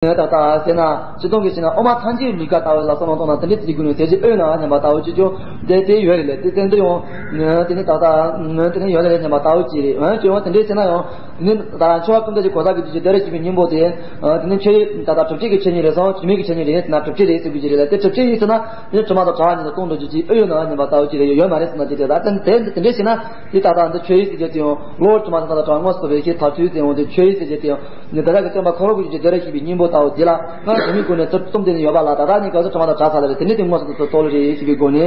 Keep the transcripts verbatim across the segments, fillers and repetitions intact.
ད་ལྟ་ཟེར་ན་སྤྱིར་བཏང་གི་བྱས་ན་དབུ་མ་ཐལ་འགྱུར་ལུས་ཀ་ལྟ་བུ་ལ་བསམ་བློ་གཏོང་ན་དེ་འདྲའི་ཚིག་གི་སྒོ་ནས་དེ་ཅི་ཨོ་ན་སྙམ་པ་ལྟ་བུ་ཅི་ཅོ་དེ་དེ་ཡོད་རེད་ལས། དེ་དེ་འདྲ་ཡང་དེ་ནི་ད་ལྟ་དེ་ནི་ཡོད་རེད་སྙམ་པ་ལྟ་བུ་ཅི་རེད། ཨ་ཅོ་དེ་འདྲའི་བྱས་ན་ཡང་དེ་ནི་ད་ལྟ་འཆི་བ་ཀུན་ཏུ་གི་གོ་ས་གི་དུས་ཀྱི་དེ་རེ་ཞིག་པའི་སྙིང་པོ་དེ་དེ་ནི་ཆོས་ད་ལྟ་གྲུབ་ཆེན་གྱི་ཆོས་ཉིད་རེད་སོང་། བཅོས་མིན་གྱི་ཆོས་ཉིད་རེད་ཟེར་ན་གྲུབ་ཆེན་རེད་ཟེར་དགོས་ཀྱི་རེད་ལས། དེ་གྲུབ་ཆེན་ཡིན་ཟེར་ན་དེ་ནི་དྲི་མ་དང་བྲལ་བ་ཉིད་དུ་སྟོང་དུ་གྱུར་ཅིག་ཨོ་ཡོད་ན་སྙམ་པ་ལྟ་བུ་ཅི་རེད། ཡོད་མ་རེད་ཟེར་ན་ཅི་རེད། ད་དེ་དེ་འདྲའི་བྱས་ན་དེ་ད་ལྟ་འདི་ཆོས་ཡིན་ཟེར་རྒྱུ་དེ་ཡང་གློ་བུར་དྲི་མ་དང་ད་ལྟ་དྲང་དངོས་སུ་རྟོགས་པའི་ཤེས་ཐག་ཆོད་ཟེར་ཡོང་དེ་ཆོས་ཡིན་ཟེར་རྒྱུ་དེ་ཡང་ནི་དེ་དག་གི་སྟོན་པ་ཁོ་རང་གི་རྒྱུད་དེ་རེ་ཞིག་པའི་སྙིང་པོ་ལྟ་བུ་དེ་ལ་སྔར་བུད་མེད་སྒོ་ནས་ཚུར་གཏུམ་དེ་ནི་ཡོད་པ་ལ་ད་ལྟ་ནི་ག་ཚོད་དྲི་མ་དང་བྲལ་ཚར་ལ་རེད། དེ་ནི་དེ་དངོས་སུ་དུ་རྟོགས་ལ་རེད་ཞིག་པའི་སྒོ་ནས་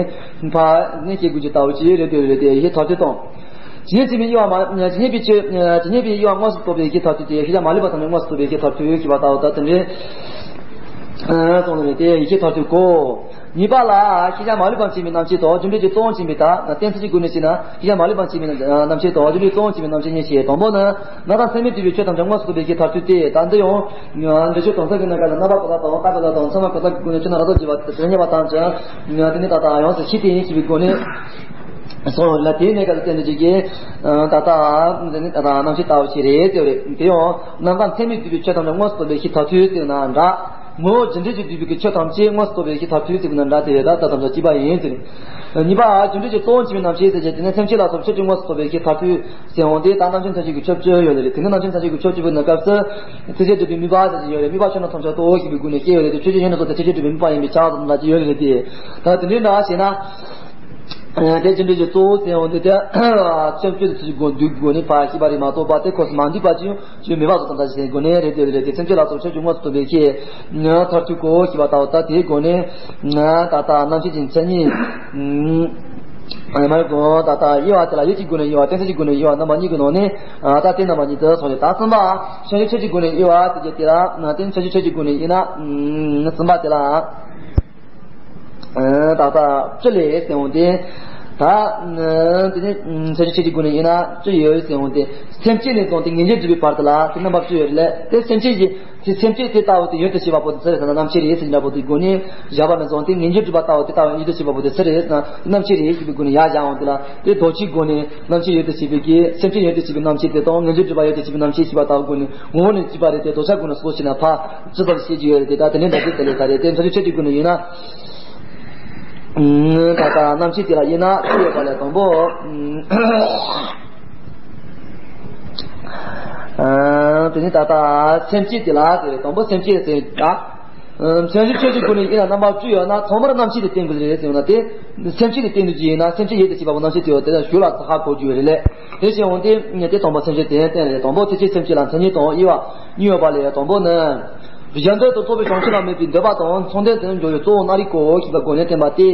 ཕ་ནི་ཤེས་དགོས་ཀྱི་ལྟ་བུ་ཅི་རེད་དེ་རེད་དེ་ཡེ་ཐག་ཆོད་དང་། ཇི་སྙེད་ཚད་མེད་དབྱེ་བ་མ་ཇི་སྙེད་པའི་ཆོས་ཇི་སྙེད་པའི་དབྱེ་བ་དངོས་སུ་རྟོགས་པའི་ཡེ་ཤེས་ཐག་ཆོད་དེ་ཤེས་བྱ་མ་ལུས་པ་ཐམས་ཅད་དངོས་སུ་རྟོགས་པའི་ཡེ་ཤེས་ཐག་ཆོད་ཞེས་པ་ལྟ་བུ་ད་དེ་འདྲའི་སོང་ནས་དེ་ཡེ་ཤེས་ཐག་ཆོད་གོ། གཉིས་པ་ལ་ཤེས་བྱ་མ་ལུས་པ་མཁྱེན་པའི་རྣམ་བཤད་དང་རྒྱུ་འབྲས་ཀྱི་གཙོ་བོ་མཁྱེན་པའི་ད་གཏན་ཚིགས་ཀྱི་སྒོ་ནས་བཤད་ན་ཤེས་བྱ་མ་ལུས་པ་མཁྱེན་པའི་རྣམ་བཤད་དང་རྒྱུ་འབྲས་གཙོ་བོ་མཁྱེན་པའི་རྣམ་བཤད་གཉིས་བཤད། དང་པོ་ནི་ནང་དང་ཚད་མས་བསྡུས་པའི་ཆོས་ཐམས་ཅད་དངོས་སུ་རྟོགས་པའི་ཡེ་ཤེས་ཐག་ཆོད་དེ། ད་འདི་ཡང་འགྲེལ་བཤད་དོན་གསལ་གྱི་གནས་སྐབས་ལ་རྣམ་པ་གོ་ས་དང་རྟགས་གོ་ས་དང་ཚད་མ་གོ་ས་ཀྱི་སྒོ་ནས་ཆོས་རྣམས་རབ་ཏུ་འབྱེད་པ་དེ་ཉན་པ་ཐམས་ཅད་དེ་ནི་ད་ལྟ་ཡོངས་སུ་ཤེས་དེ་ཡིན་ཞེས་པའི་སྒོ་ནས། སོང་ལ་དེའི་གནས་སྐབས་སུ་བསྟན་འདི་ཅིག་གིས། ད་ལྟ་འདི་ནི་ད་ལྟ་རྣམ་བཤད་ལྟ་བུ་ཞིག་རེད་ཟེར་བ་རེད། དེ་ཡང་ནམ་མཁའ་མཚན་མས་བསྡུས་པའི་ཆོས་ཐམས་ཅད་དངོས་སུ་རྟོགས་པའི་ཡེ་ཤེས་ཐག་ཆོད་ཟེར་ན་འདྲ། ངོ་བོ་རྒྱུ་འབྲས་ཀྱིས་བསྡུས་པའི་ཆོས་ཐམས་ཅད་དངོས་སུ་རྟོགས་པའི་ཡེ་ཤེས་ཐག་ཆོད་ཟེར་ན་འདྲ། དེ་རེད། ད་ལྟ་ཐམས་ཅད་གཅིག་པ་ཡིན་ཟེར། གཉིས་པ་རྒྱུ་འབྲས་ཀྱི་གཙོ་བོ་མཁྱེན་པའི་རྣམ་བཤད་ཟེར་གྱི་དེ་ནི་སེམས་ཅན་ལ་སོགས་ཆོས་ཀྱང་དངོས་སུ་རྟོགས་པའི་ཡེ་ཤེས་ཐག་ཆོད་ཟེར་འོང་དེ་ད་རྣམ་མཁྱེན་ཐམས་ཅད་ཀྱི་ཆོས་སྤྱོད་ཡོད་ལ་རེད། དེ་ནི་རྣམ་མཁྱེན་ཐམས་ཅད་ཀྱི་ཆོས་སྤྱོད་པའི་གནས་སྐབས་སུ་ཐེག་ཆེན་སྒྲུབ་པའི་དམིགས་པ་ཟེར་གྱི་ཡོད་རེད། དམིགས་པ་ཆོས་རྣམས་ཐམས་ཅད་རྟོགས་ཞེས་པའི་སྒོ་ནས་བཤད་ཡོད་རེད་དེ་ཆོས་ཀྱི་ཡོན་ཏན་སོགས་དེ་ཐེག་ཆེན་སྒྲུབ་པའི་དམིགས་པ་ཡིན་པས་ཁྱབ་ཙམ་ལ་ཅི་ཡོད་རེད་དེ། ད་དེ་འདྲའི་འདྲ་བྱས་ན། དེ་རྒྱུ་འབྲས་ཀྱི་གཙོ་བོ་ཟེར་འོང་དུས་དེ་སེམས་བསྐྱེད་དུ་ཚུལ་གྱི་སྒོ་འདུས་སྒོ་ནས་ཕར་ཤེས་པ་རེད་མ་གཏོགས་པ་དེ་ཁོངས་སུ་མ་འདུས་པ་ཅིག་ཡང་ཅིག་མེད་པ་སོགས་དམ་བཅའ་ཞིག་སྒོ་ནས་རེད་དེ་རེད་དེ་སེམས་ཅན་ལ་སོགས་ཆོས་ཀྱང་དངོས་སུ་རྟོགས་པའི་ཤེས་ཐག་ཆོད་གོ་ཞེས་པ་ལྟ་བུ་ད་དེའི་སྒོ་ནས་ད་ལྟ་རྣམ་བཤད་ཀྱི་མཚན་ཉིད། ཡང་མ་རེད་གོ། ད་ལྟ་དབྱེ་བ་དེ་ལ་ཡུལ་གྱི་སྒོ་ནས་དབྱེ་བ་གཏན་ཚིགས་ཀྱི་སྒོ་ནས་དབྱེ་བ་རྣམ་པ་གཉིས་ཀྱི་ནང་ནས་ད་དེ་རྣམ་པ་གཉིས་དུ་སོང་རེད། ད་གསུམ་པ་བྱང་ཆུབ་ཆོས་ཀྱི་སྒོ་ནས་དབྱེ་བ་དེ་རྒྱུ་དེ་ལ་དེ་བྱང་ཆུབ་ཆོས་ཀྱི་སྒོ་ནས་དབྱེ་ན་གསུམ་པ་དེ་ལ། ད་ལྟ་བཅུ་ལས་ཟེར་འོང་དེ། ད་དེ་ནི་བྱང་ཆུབ་ཆོས་ཀྱི་སྒོ་ནས་དབྱེ་ན་བཅུ་ཡོད་ཟེར་འོང་དེ། སེམས་བསྐྱེད་ནས་བཟུང་སྟེ་ངེས་འབྱུང་སྒྲུབ་པའི་བར་དུ་ལ་དེ་རྣམ་པ་བཅུ་ཡོད་རེད་ལས། དེ་སེམས་བསྐྱེད་ཀྱི་དེ་སེམས་བསྐྱེད་དེ་ལྟ་བུ་དེ་ཡུལ་དུ་བྱེད་པ་པོ་དེ་ཚུར་རེད་ཟེར་ན་རྣམ་བཤད་རེད་ཟེར་འདྲ་པོ་དེའི་སྒོ་ནས་བཞག་པ་ནས་བཟུང་སྟེ་ངེས་འབྱུང་སྒྲུབ་པ་ལྟ་བུ་དེ་ལྟ་བུ་ཡུལ་དུ་བྱེད་པ་པོ་དེ་ཚུར་རེད་ཟེར་ན་རྣམ་བཤད་རེད་ཞེས་པའི་སྒོ་ནས་ཡར་བཞག་འོང་དེ་ལ་དེ་ལྡོག་ཕྱོགས་སྒོ་ནས་རྣམ་བཤད་ཡུལ་དུ་བྱེད་པའི་གི་སེམས་བསྐྱེད་ཡུལ་དུ་བྱེད་པའི་རྣམ་བཤད་དེ་དང་ངེས་འབྱུང་སྒྲུབ་པ་ཡུལ་དུ་བྱེད་པའི་རྣམ་བཤད་ཞེས་པ་ལྟ་བུ་སྒོ་ནས་ངོ་བོ་ནས་གཅིག་པ་རེད་དེ་ལྡོག་ཕྱོགས་སྒོ་ནས་སོགས་བྱས་ན་ཕར་ཇི་ལྟར་བཤད་ཀྱི་ཡོད་རེད་དེ། ད་དེ་ནས་འདྲ་བཤད་དེ་ལས་ས་རེད་དེ་མཐའ་དུས་ཆོས་ཀྱི་སྒོ་ནས་ཡིན་ན། ད་ལྟ་རྣམ་བཤད་དེ་ལ་དབྱེ་ན་བཅུ་ཡོད་པ་ལས་དང་པོ། དེ་ནི་ད་ལྟ་སེམས་བསྐྱེད་དེ་ལ་དེ་དང་པོ་སེམས་བསྐྱེད་ཟེར་ད། བྱང་ཆུབ་ཆོས་ཀྱི་སྒོ་ནས་དབྱེ་ན་རྣམ་པ་བཅུ་ཡོད་ན་ཐོག་མར་རྣམ་བཤད་དེ་བསྟན་དགོས་རེད་ཟེར་ན་དེ། སེམས་བསྐྱེད་དེ་བསྟན་དུ་གྱིས་ཡིན་ན་སེམས་བསྐྱེད་ཡུལ་དུ་བྱེད་པ་པོ་རྣམ་བཤད་དེ་ཡོད་དེ་ལ་ཞུ་ལ་ཚ་ཧ་གོ་རྒྱུ་ཡོད་རེད་ལས། དེ་བཞིན་འོང་སྟེ་དེ་དང་པོ་སེམས་བསྐྱེད་དེ་བསྟན་རེད། དང་པོ་ཐེག་ཆེན་སེམས་བསྐྱེད་ལ་མཚན་ཉིད་དང་དབྱེ་བ་གཉིས་ཡོད་པ་ལས་དང་པོ་ནི། གཞན་དོན་དུ་རྫོགས་པའི་བྱང་ཆུབ་ལ་དམིགས་པའི་འདོད་པ་དང་མཚུངས་ལྡན་དུ་འགྱུར་བའི་གཙོ་བོ་རྣམ་རིག་གོ་ཞེས་པའི་སྒོ་ནས་བསྟན་པ་སྟེ།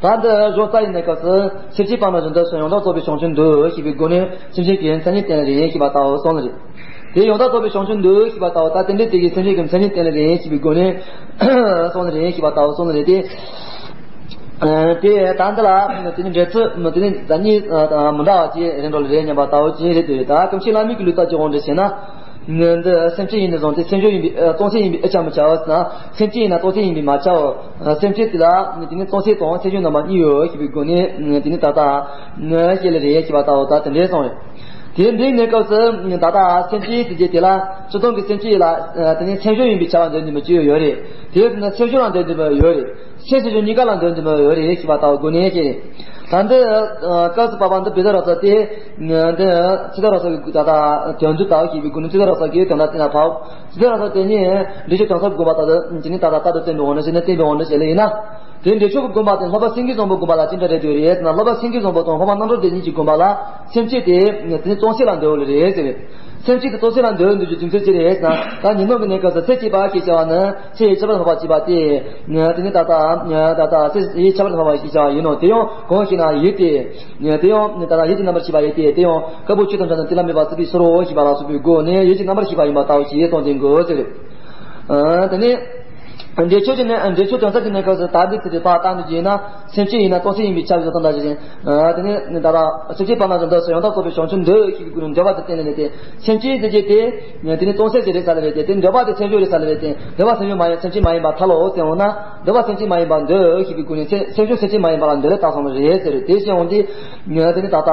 ད་འདི་གཞུང་རྩ་བའི་གནས་སྐབས་སུ་སེམས་བསྐྱེད་སྤངས་པ་བཞིན་དུ་སོ་ཡང་དག་རྫོགས་པའི་བྱང་ཆུབ་འདོད་ཞེས་པའི་སྒོ་ནས་སེམས་བསྐྱེད་ཀྱི་མཚན་ཉིད་བསྟན་རེད་ཞེས་པ་ལྟ་བུ་གསུངས་ནི་རེད། དེ་ཡང་དག་རྫོགས་པའི་བྱང་ཆུབ་འདོད་ཞེས་པ་ལྟ་བུ་ད་དེ་འདྲའི་དེ་གའི་སེམས་བསྐྱེད་ཀྱི་མཚན་ཉིད་བསྟན་རེད་ཞེས་པའི་སྒོ་ནས་གསུངས་ནི་རེད་ཞེས་པ་ལྟ་བུ་གསུངས་ནི་རེད་དེ། དེ་ད་འདི་ལ་དེ་ནི་འགྲེལ་ཚུལ་དེ་ནི་ད་གཉིས་མི་འདྲ་བ་ཅིག་རེད་འགྲོ་ལ་རེད་སྙམ་པ་ལྟ་བུ་ཅིག་རེད་འདུག་ད་ཀུན་མཁྱེན་བླ་མའི་གི་ལུགས་ལྟར་གྱི་དབང་དུ་བྱས་ན། འདི་སེམས་བསྐྱེད་ཡིན་ནི་བཟུང་སྟེ་སེམས་བྱུང་ཡིན་པའི་ཨ་སྟོང་གསལ་ཡིན་པའི་ཨེ་ཆ་མི་ཆའོ་ཟེར་ན། སེམས་བསྐྱེད་ཡིན་ན་སྟོང་གསལ་ཡིན་པས་མ་ཁྱབ། སེམས་བསྐྱེད་དེ་ལ་དེ་ནི་སྟོང་གསལ་དང་སེམས་བྱུང་རྣམ་པ་གཉིས་ཡོད་ཞེས་པའི་སྒོ་ནས་དེ་ནི་ད་ལྟ་བཤད་ལེ་རེད་ཞེས་པ་ལྟ་བུ་ད་དེ་འདྲའི་གསུངས་རེད། དེ་འདྲའི་གནས་སྐབས་སུ་ད་ལྟ་སེམས་བསྐྱེད་དེ་རྗེས་དེ་ལ་སྤྱིར་བཏང་གི་སེམས་བསྐྱེད་ལ་དེ་ནི་སེམས་བྱུང་ཡིན་པས་ཁྱབ་པ་འདོད་འདུན་པ་ཅི་ཡོད་ཡོད་རེད། དེ་ཡོད་ན་སེམས་བྱུང་ལ་འདོད་འདུན་པ་ཡོད་རེད། སེམས་སེམས་བྱུང་གཉིས་ཀ་ལ་འདོད་འདུན་པ་ཡོད་རེད་ཞེས་པ་ལྟ་བུ་སྒོ་ནས་བཤད་རེད། ད་འདི་སྐབས་སུ་བབ་པ་འདི་བེ་ད་ར་ས་དེ། འདི་ཚེ་ད་ར་ས་གི་ད་ལྟ་དོན་དུ་ལྟ་བུ་ཞེས་པའི་སྒོ་ནས་ཚེ་ད་ར་ས་གི་དོན་དག་དེ་ན་བབ། ཚེ་ད་ར་ས་དེ་ཉིད་འགྲེལ་ཆེན་དོན་གསལ་དགོངས་པ་ལྟར་དུ་ཇི་ནི་ད་ལྟ་ལྟར་དུ་བསྟན་པའི་འོག་ནས་ཟེར་ན་བསྟན་པའི་འོག་ནས་བཤད་ལེ་ཡིན་ན། དེ་འགྲེལ་ཆོས་ཀྱི་དགོངས་པ་དེ་སློབ་པ་སེང་གེ་བཟང་པོའི་དགོངས་པ་ལ་ཅི་འདྲ་རེད་དེ་རེད་ཟེར་ན་སློབ་པ་སེང་གེ་བཟང་པོ་དང་སློབ་མ་རྣམ་གྲོལ་དེ་གཉིས་ཀྱི་དགོངས་པ་ལ་སེམས་བསྐྱེད་དེ་དེ་ནི་སྟོང་གསལ་ལ་འདོད་ལེ་རེད་ཟེར། སེམས་བསྐྱེད་དེ་སྟོང་གསལ་ལ་འདོད་འདོད་ཀྱི་རྒྱུ་མཚན་ཅི་རེད་ཟེར་ན། ད་ཉོན་མོངས་ཀྱི་གནས་སྐབས་སུ་ཚེ་སྐྱེས་པ་ཞེས་བྱ་བ་ནི་ཚེ་ཡི་ཁྱད་པར་འཕགས་པ་སྐྱེས་པ་སྟེ། དེ་ནི་ད་ལྟ་ད་ལྟ་ཚེ་ཡི་ཁྱད་པར་འཕགས་པ་ཞེས་བྱ་བ་ཡིན་ནོ། དེ་ཡང་གང་ཞེ་ན་ཡུལ་ཏེ། དེ་ཡང་ད་ལྟ་ཡུལ་གྱི་རྣམ་པར་ཤེས་པ་ཡིན་ཏེ། དེ་ཡང་སྐྱེས་བུ་ཆོས་དང་འདྲ་ན་དེ་ལ་མེད་པར་སྲིད་པའི་ཕྱིར་རོ་ཞེས་པ་ལ་སོགས་པའི་སྒོ་ནས་ཡུལ་གྱི་རྣམ་པར་ཤེས་པ་ཡིན་པ་ལྟ་བུ་ཞེས་སྟོན་ཏེ་འགོད་ཟེར། དེ་ནི། འགྲེལ་ཆོས་ཀྱི་གནས། འགྲེལ་ཆོས་དོན་གསལ་གྱི་གནས་སྐབས་སུ་ད་འདི་ཚིག་དེ་ཕར་བཏང་དུ་བགྱིས་ན། སེམས་ཅན་ཡིན་ན་སྟོང་གསལ་ཡིན་པས་ཁྱབ་པའི་ཐོག་མཐའ་ཞིག་ཅན། དེ་ནས་ད་ལྟ་སེམས་ཅན་པ་ན་བཟོ་འདི་སུ་ཡང་དག་རྫོགས་པའི་བྱང་ཆུབ་འདོད་ཞེས་པའི་སྒོ་ནས་འདོད་པ་དེ་བསྟན་ནས་ལས་ཏེ། སེམས་ཅན་ཟེར་རྒྱུ་དེ་དེ་ནི་སྟོང་གསལ་ཞིག་རེད་ས་ལ་རེད་དེ། དེ་འདོད་པ་དེ་སེམས་བྱུང་རེད་ས་ལ་རེད་དེ། འདོད་པ་སེམས་བྱུང་མ་ཡིན། སེམས་ཅན་མ་ཡིན་པར་ཐལ་ལོ་ཟེར་འོང་ན། འདོད་པ་སེམས་ཅན་མ་ཡིན་པར་འདོད་ཞེས་པའི་སྒོ་ནས་སེམས་སེམས་བྱུང་སེམས་ཅན་མ་ཡིན་པ་ལ་འདོད་ལས་བཏགས་སོང་བ་རེད་ཟེར། དེ་བཤད་འོང་དུས་དེ་ནི་ད་ལྟ་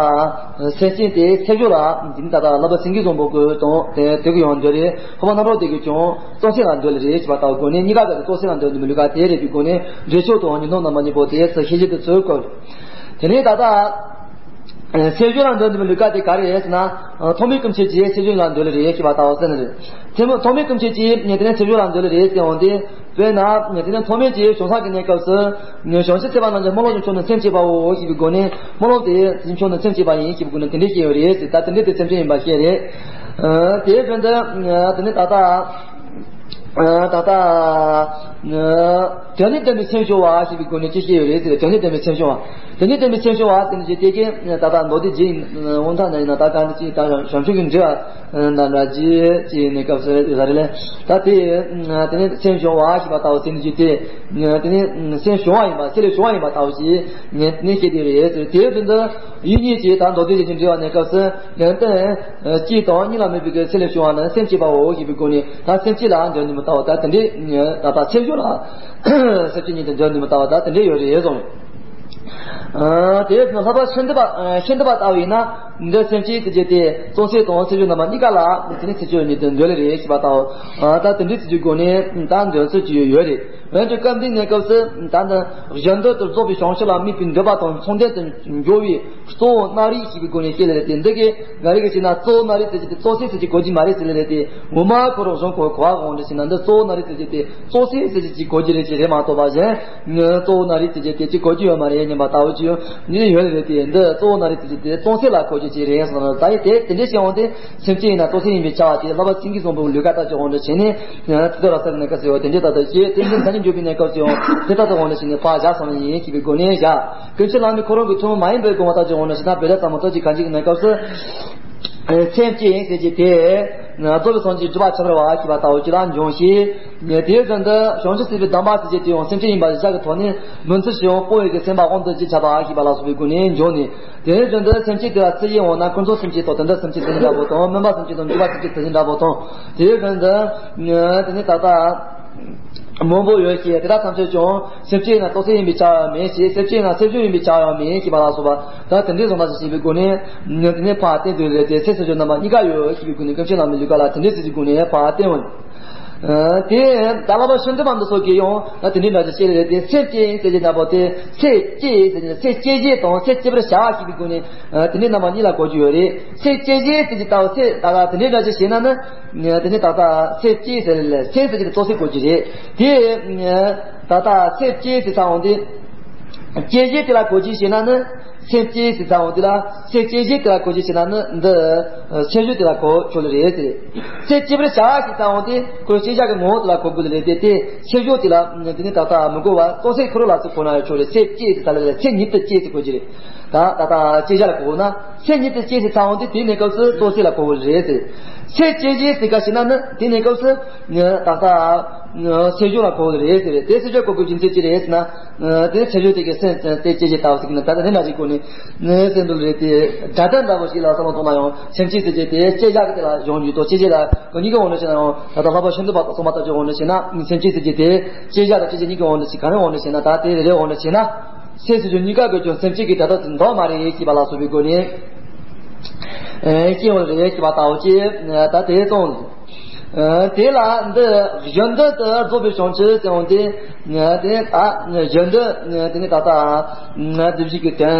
སེམས་ཅན་དེ་སེམས་བྱུང་ལ་དེ་ནི་ད་ལྟ་བསླབ་པ་སེང་གེ་བཟང་པོ་གི་དང་དེ་དེ་གི་ཡང་འདོད་རེད། འཕགས་པ་རྣམ་གྲོལ་དེ་གི་ཀྱང་སྟོང་གསལ་ལ་འདོད་ལེ་རེད་ཞེས་པ་ལྟ་བུ་སྒོ་ནས། གཉིས་ཀ་ག་དེ་སྟོང་གསལ་ལ་འདོད་འདུན་པའི་ལུགས་ཀ་དེ་རེད་པའི་སྒོ་ནས། འགྲེལ་ཆོས་དང་ཉིས་སྟོང་རྣམ་པ་གཉིས་པོ་དེ་སུ་ཤེས་བཞིན་དུ་ཚུལ་བཀོད། དེ་ནས་ད་ལྟ་སེམས་བྱུང་ལ་འདོད་འདུན་པའི་ལུགས་ཀ་དེ་ག་རེ་རེད་ཟེར་ན། ཐོག་མའི་སྐུ་མཆེད་ཀྱིས་སེམས་བྱུང་ལ་འདོད་ལེ་རེད་ཞེས་པ་ལྟ་བུ་ཟེར་ནི་རེད། ཐེ་མོ་ཐོག་མའི་སྐུ་མཆེད་ཀྱིས་དེ་ནས་སེམས་བྱུང་ལ་འདོད་ལེ་རེད་ཟེར་འོང་དུས། དཔེར་ན་དེ་ནས་ཐོག་མའི་ཀྱི་བྱང་སེམས་ཀྱི་གནས་སྐབས་སུ། བྱང་ཆུབ་སེམས་དཔའ་རྣམས་ཀྱི་སྨོན་ལམ་བྱང་ཆུབ་ནི་སེམས་བསྐྱེད་པའོ་ཞེས་པའི་སྒོ་ནས། སྨོན་ལམ་དེ་བྱང་ཆུབ་ནི་སེམས་བསྐྱེད་པ་ཡིན་ཞེས་པའི་སྒོ་ནས་དེ་འདྲས་བཤད་ཡོད་རེད་ཟེར། ད་དེ་འདྲས་དེ་སེམས་ཅན་ཡིན་པ་བཤད་རེད། ཨ་དེའི་དོན་དུ་དེ་ནི་ད་ལྟ་ཨ་ད་ལྟ་དོན་ནི་བདེན་པའི་སེམས་སྦྱོང་བ་ཞེས་པའི་སྒོ་ནས་ཅི་བཤད་ཡོད་རེད་ཟེར། དོན་ནི་བདེན་པའི་སེམས་སྦྱོང་བ། དོན་ནི་བདེན་པའི་སེམས་སྦྱོང་བ་དེ་ནི་ཅི་དེ་གའི་ད་ལྟ་མདོ་སྡེ་རྗེ་ཡིན་དབང་ཐང་ན་ཡིན་ན། ད་ག་འདི་ཅི་ད་བྱང་ཆུབ་ཀྱི་འགྲོས་པ་ན་འདྲ་ཅི་ཅི་ཡིན་ནི་སྐབས་སུ་ཡོད་རེད་ལ། ད་དེ་དེ་ནི་སེམས་སྦྱོང་བ་ཞེས་པ་ལྟ་བུ་ཟེར་ནི་ཅི་དེ། དེ་ནི་སེམས་བྱུང་བ་ཡིན་པ། སེམས་ལས་བྱུང་བ་ཡིན་པ་ལྟ་བུ་ཞིག་ནི་བཤད་དེ་རེད་ཟེར། དེའི་དོན་དུ་ཡིད་གཉིས་ཀྱིས་ད་མདོ་སྡེ་རྗེ་འགྲེལ་བ་ནས་སྐབས་སུ་ཡོན་ཏན་གཅིག་དང་གཉིས་ལ་དམིགས་པའི་གི་སེམས་ལས་བྱུང་བ་ནི་སེམས་བསྐྱེད་པའོ་ཞེས་པའི་སྒོ་ནས། ད་སེམས་བསྐྱེད་ལ་འདོད་ནི་མི་ལྟ་བ། ད་དེ་འདྲའི་ད་ལྟ་སེམས་བྱུང་ལ་སེམས་བསྐྱེད་ཉིད་དུ་འདོད་ནི་མི་ལྟ་བ། ད་དེ་འདྲའི་ཡོད་རེད་གསུངས། དེའི་དོན་ལྷག་པར་ཤིན་ཏུ་པ་ཤིན་ཏུ་པ་ལྟ་བུ་ཡིན་ན། འདི་སེམས་བསྐྱེད་ཟེར་རྒྱུ་དེ་སྟོང་གསལ་དང་སེམས་བྱུང་རྣམ་པ་གཉིས་ཀ་ལ་དེ་ནི་སེམས་བསྐྱེད་ཉིད་དུ་འདོད་ལེ་རེད་ཞེས་པ་ལྟ་བུ། ད་དེ་འདྲའི་ཚིག་གི་སྒོ་ནས་ད་འདོད་ཚུལ་གྱི་ཡོད་རེད། འོན་ཀྱང་སྐབས་འདིའི་གནས་སྐབས་སུ་ད་ནི་གཞན་དོན་དུ་རྫོགས་པའི་བྱང་ཆུབ་ལ་དམིགས་པའི་འདོད་པ་དང་མཚུངས་ལྡན་དུ་འགྱུར་བའི་གཙོ་བོ་རྣམ་རིག་ཞེས་པའི་སྒོ་ནས་བཤད་ལེ་རེད་དེ། འདི་གའི་འགའ་རེ་གིས་བྱས་ན་གཙོ་བོ་རྣམ་རིག་ཟེར་རྒྱུ་དེ་གཙོ་སེམས་ཟེར་གྱི་གོ་རྒྱུ་མ་རེད་ཟེར་ལེ་རེད་དེ། ངོ་མ་ཁོ་རང་གཞུང་གོ་གོ་བ་འོང་འདྲ་བྱས་ན། འདི་གཙོ་བོ་རྣམ་རིག་ཟེར་རྒྱུ་དེ་གཙོ་སེམས་ཟེར་རྒྱུ་ཅིག་གོ་རྒྱུ་རེད་ཅེས་རེད་མ་གཏོགས་པ། གཞན་གཙོ་བོ་རྣམ་རིག་ཟེར་རྒྱུ་དེ་ཅིག་གོ་རྒྱུ་ཡོད་མ་རེད་སྙམ་པ་ལྟ་བུ་ཅིག་ཡོང་ནི་ཡོད་ལེ་རེད་དེ། འདི་གཙོ་བོ་རྣམ་རིག་ཟེར་རྒྱུ་དེ་གཙོ་སེམས་ལ་གོ་རྒྱུ་ཅིག་རེད་གསུངས་ན། ད་ཡིན་དེ་དེ་འདྲ་བཤད་འོང་དེ། སེམས་ཅན་ཡིན་ན་གཙོ་སེམས་ཡིན་པའི་ཆ་བ་དེ་ལྷག་པར་སེང་གེ་བཟང་པོའི་ལུས་ཀ་ལྟ་ཅི་འོང་འདྲ་བྱས་ནས། ཚིག་ཐོ་ར་ས་གི་ནས་ཀ་ཟེར་བ་དེ་འདྲའི་ལྟ་ལྟ་བྱས། དེ་འདྲའི་མཚན་ཉིད་འཇོག་པའི་གནས་སྐབས་སུ་ཡང་དེ་ལྟ་ལྟ་འོང་འདྲ་བྱས་ནས་ཕར་བཞག་སོང་ཡིན་ཞེས་པའི་སྒོ་ནས་བཞག། ཀུན་མཁྱེན་བླ་མས་ཁོ་རང་གི་ཐུན་མོང་མ་ཡིན་པའི་དགོངས་པ་ལྟ་ཅི་འོང་འདྲ་བྱས་ན། བོད་ཟླ་ཚང་མ་ལྟ་ཅི་གང་ཅི་གི་གནས་སྐབས་སུ། སེམས་ཅན་ཟེར་གྱི་དེ། རྫོགས་པའི་སངས་རྒྱས་སྒྲུབ་པ་ཁྱབ་པར་བ་ཞེས་པ་ལྟ་བུ་ཅིག་ལ་འབྱུང་ཞིང་། དེའི་དོན་དུ་བྱང་ཆུབ་སེམས་དཔའི་གདམས་པ་ཟེར་གྱི་དེ་ཡང་སེམས་ཅན་ཡིན་པ་གཞི་བཞག་གི་ཐོག་ནས་མུན་ཚུལ་ཞིག་ཡང་སྤོང་བའི་གི་སེམས་པ་དབང་དུ་ཅི་ཁྱབ་པ་ཞེས་པ་ལ་སོགས་པའི་སྒོ་ནས་འབྱུང་ནས། དེའི་དོན་དུ་སེམས་ཅན་དེ་ལ་ཚིག་གཞན་འོང་ན། ཀུན་རྫོབ་སེམས་ཅན་དང་དོན་དམ་སེམས་ཅན་ཟེར་ནི་འདྲ་པོ་དང་། སྨོན་པ་སེམས་ཅན་དང་འཇུག་པ་སེམས་ཅན་ཟེར་ནི་འདྲ་པོ་དང་། དེའི་དོན་དུ་དེ་ནི་ད་ལྟ་མང་པོ་ཡོད་ཞེས། དེ་དག་ཐམས་ཅད་ཀྱང་སེམས་ཅན་ཡིན་ན་སྟོང་གསལ་ཡིན་པའི་ཆ་ཡང་མིན་ཞེས། སེམས་ཅན་ཡིན་ན་སེམས་བྱུང་ཡིན་པའི་ཆ་ཡང་མིན་ཞེས་པ་ལ་སོགས་པ། ད་དེ་འདྲའི་བཟོ་འདྲ་ཞིག་བྱས་པའི་སྒོ་ནས་དེ་ནས་ཕར་བསྟན་དུས་རེད་དེ། སེམས་སེམས་བྱུང་རྣམ་པ་གཉིས་ཀ་ཡོད་ཞེས་པའི་སྒོ་ནས། ཀུན་མཁྱེན་བླ་མའི་ལུས་ཀ་ལ་དེ་འདྲའི་ཚིག་གི་སྒོ་ནས་ཕར་བསྟན་འོང་། དེ་ད་ལྷག་པར་ཤིན་ཏུ་པ་འདི་ཚོ་གིས་ཡང་ད་དེ་འདྲའི་འདྲ་ཅིག་བཤད་ལེ་རེད་དེ། སེམས་ཅན་ཟེར་གྱི་འདྲ་པོ་དེ། སེམས་བསྐྱེད་ཟེར་གྱི་སེམས་བསྐྱེད་བྱེད་དང་སེམས་བསྐྱེད་པར་བྱ་ཞེས་པའི་སྒོ་ནས་དེ་འདྲའི་རྣམ་པ་གཉིས་ལ་གོ་རྒྱུ་ཡོད་རེད། སེམས་བསྐྱེད་བྱེད་ཟེར་གྱི་ལྟ་བུ་སེམས་ད་ག་དེ་འདྲའི་འདྲ་ཅིག་བྱས་ན་ནི། དེ་ནི་ད་ལྟ་སེམས་བསྐྱེད་ཟེར་ལེ། སེམས་ཟེར་གྱི་གཙོ་སེམས་གོ་རྒྱུ་རེད་དེ། ད་ལྟ་སེམས་བསྐྱེད་ཟེར་ཚར་འོང་དེ། བསྐྱེད་བྱེད་དེ་ལ་གོ་རྒྱུ་བྱས་ན་ནི། སེམས་བསྐྱེད་ཟེར་ཚར་འོང་དེ་ལ་སེམས་བསྐྱེད་བྱེད་དེ་ལ་གོ་རྒྱུ་བྱས་ན་ནི། འདི་སེམས་བྱུང་དེ་ལ་གོ་ཆོག་ལེ་རེད་ཟེར། སེམས་བསྐྱེད་པར་བྱ་ཞེས་ཚར་འོང་དེ། ཁོ་བསྐྱེད་བྱ་གི་ངོ་བོ་དེ་ལ་གོ་དགོས་ལེ་རེད་དེ། དེ་སེམས་བྱུང་དེ་ལ་དེ་ནི་ད་ལྟ་མི་གོ་བ་གཙོ་སེམས་ཁོ་རང་ལ་ཚུར་གོ་ན་ཡང་ཆོག་ལེ། སེམས་བསྐྱེད་ཟེར་ཚར་ལེ་ལེ། སེམས་ཉིད་དུ་བསྐྱེད་ཟེར་གོ་རྒྱུ་རེད། ད་ད་ལྟ་བསྐྱེད་བྱ་ལ་གོ་ན། སེམས་ཉིད་དུ་བསྐྱེད་ཟེར་ཚར་འོང་དེ། དེའི་གནས་སྐབས་སུ་གཙོ་སེམས་ལ་གོ་དགོས་ལེ་རེད་ཟེར། སེམས་བསྐྱེད་བྱེད་ཟེར་ག་ཞེ་ན་ནི། དེའི་གནས་སྐབས་སུ་ད་ལྟ་སེམས་བྱུང་ལ་གོ་དགོས་ལེ་རེད་ཟེར། དེ་སེམས་བྱུང་གོ་དགོས་རྒྱུ་མཚན་ཅི་རེད་ཟེར་ན། དེ་སེམས་བྱུང་དེ་གི་སེམས་དེ་བསྐྱེད་བྱེད་ལྟ་བུ་ཟེར་གྱི་ན། ད་ལྟ་དེ་འདྲ་ཞིག་གོ་ནས་ནི་སེམས་འདུལ་རེད་དེ། སྒྲ་དོན་འདྲ་པོ་ཞིག་ལ་བསམ་བློ་གཏོང་ན་ཡང་སེམས་བསྐྱེད་ཟེར་རྒྱུ་དེ་བསྐྱེད་བྱ་གི་དེ་ལ་གཞུང་རྒྱུད་དང་བསྐྱེད་བྱེད་ལ་གོ་གཉིས་ཀ་འོང་ནས་བྱས་ན་ཡང་། ད་ལྟ་ལྷག་པར་ཤིན་ཏུ་པ་དང་གསུམ་པ་ལྟ་བུ་འོང་ནས་བྱས་ན། སེམས་བསྐྱེད་ཟེར་རྒྱུ་དེ་བསྐྱེད་བྱ་དང་བསྐྱེད་བྱེད་གཉིས་ཀ་འོང་ནས་བྱས། ག་རེ་འོང་ནས་བྱས་ན། ད་དེ་རེ་རེ་འོང་ནས་བྱས་ན། སེམས་སུ་གྱུར་གཉིས་ཀ་གི་ཀྱང་སེམས་བསྐྱེད་ཀྱི་སྒྲ་དོན་དེ་འདོགས་མ་རེད་ཅེས་པ་ལ་སོགས་པའི་སྒོ་ནས། ཨེ་སྐྱེ་བ་རེད་ཅེས་པ་ལྟ་བུ་ཅེས་ད་དེ་གསུངས། ཨེ་དེ་ལ་འདི་གཞན་དོན་དུ་རྫོགས་པའི་བྱང་ཆུབ་ཟེར་འོང་དེ། དེ་ད་གཞན་དོན་དེ་ནི་ད་ལྟ་སྡེབ་བྱེད་ཀྱི་དོན་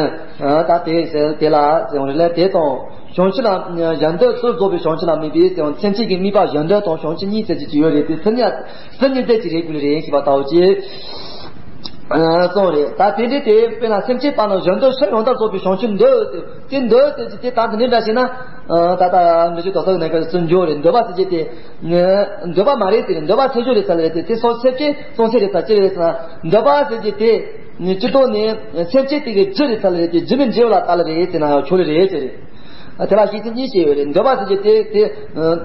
ད་དེ་ཟེར་དེ་ལ་ཟེར་འོང་རེད་ལ། དེ་དང་བྱང་ཆུབ་ལ་གཞན་དོན་དུ་རྫོགས་པའི་བྱང་ཆུབ་ལ་དམིགས་པའི་ཟེར་འོང་། སེམས་བསྐྱེད་ཀྱི་དམིགས་པ་གཞན་དོན་དང་བྱང་ཆུབ་གཉིས་ཟེར་གྱི་ཅིག་ཡོད་རེད་དེ། སེམས་ཉིད་སེམས་ཉིད་དེ་ཅིག་རེད་དགོས་རེད་ཅེས་པ་ལྟ་བུ་ཅེས། གསུངས་རེད། ད་དེ་འདྲའི་དེ་དཔེར་ན་སེམས་ཅན་པ་ན་གཞན་དོན་སུ་ཡང་དག་རྫོགས་པའི་བྱང་ཆུབ་འདོད་དེ། དེ་འདོད་དེ་ཅི་དེ་ད་དེ་འདྲའི་འདྲ་ཞིག་ན། ད་ལྟ་འགྲེལ་ཆོས་དོན་གསལ་གྱི་གནས་སྐབས་སུ་འགྱོ་རེད། འདོད་པ་ཟེར་རྒྱུ་དེ་འདོད་པ་མ་རེད་ཟེར་རེད། འདོད་པ་སེམས་བྱུང་རེད་ས་ལ་རེད་དེ། དེ་སོགས་སེམས་ཅན་སྟོང་གསལ་རེད་ས་ཅི་རེད་ཟེར་ན། འདོད་པ་ཟེར་རྒྱུ་དེ་སྤྱིར་བཏང་ནས་སེམས་ཅན་དེ་གི་རྒྱུ་རེད་ས་ལ་རེད་དེ། རྒྱུ་མི་འབྲས་བུ་ལ་ལྟ་ལ་རེད་ཟེར་ན་ཡང་ཆོག་ལེ་རེད་ཟེར་རེད། དེ་ལ་ཤེས་ཚད་གཉིས་བཤད་ཡོད་རེད། འདོད་པ་ཟེར་གྱི་དེ་དེ་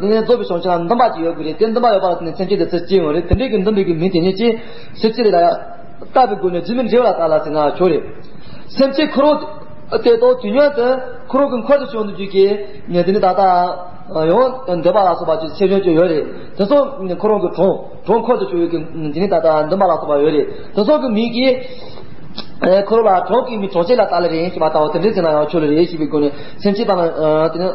དེ་ནས་རྫོགས་པའི་བྱང་ཆུབ་ལ་འདུན་པ་ཅིག་ཡོད་དགོས་རེད། དེ་འདུན་པ་ཡོད་པ་ལ་བརྟེན་ནས་སེམས་ཅན་དེ་ཚུར་སྐྱེ་ཡོང་རེད། དེ་འདྲའི་གི་འདུན་པའི་གི་མིང་དེ་ཉིད་ཀྱིས་སེམས་ཅན་དེ་ལ་ཡང་བཏགས་པའི་སྒོ་ནས་རྒྱུ་མེད་འབྲས་བུ་ལ་བཏགས་ལ་ཟེར་ན་ཆོག་རེད། སེམས་ཅན་འཁོར་བ་དེ་དང་དུས་མཉམ་དུ་འཁོར་བ་གི་འཁོར་དུ་བྱུང་དུ་རྒྱུ་གི་དེ་ནི་ད་ལྟ་ཡང་འདོད་པ་ལ་སོགས་པ་ཅིག་ཆེ་ཆུང་ཅིག་ཡོད་རེད། དེ་ཚོ་འཁོར་བ་གི་གྲོང་གྲོང་འཁོར་དུ་བྱུང་ཡོད་གི་དེ་ནི་ད་ལྟ་འདུན་པ་ལ་སོགས་པ་ཡོད་རེད། དེ་ཚོ་གི་མིང་གིས། ཨེ། འཁོར་བ་ལ་གྲོང་གི་མི་གྲོང་ཁྱེར་ལ་བཏགས་ལེ་རེད་ཞེས་པ་ལྟ་བུ་དེ་འདྲའི་ཟེར་ན་ཡང་ཆོག་ལེ་རེད་ཞེས་པའི་སྒོ་ནས། སེམས་ཅན་པ་ན་དེ་ནི་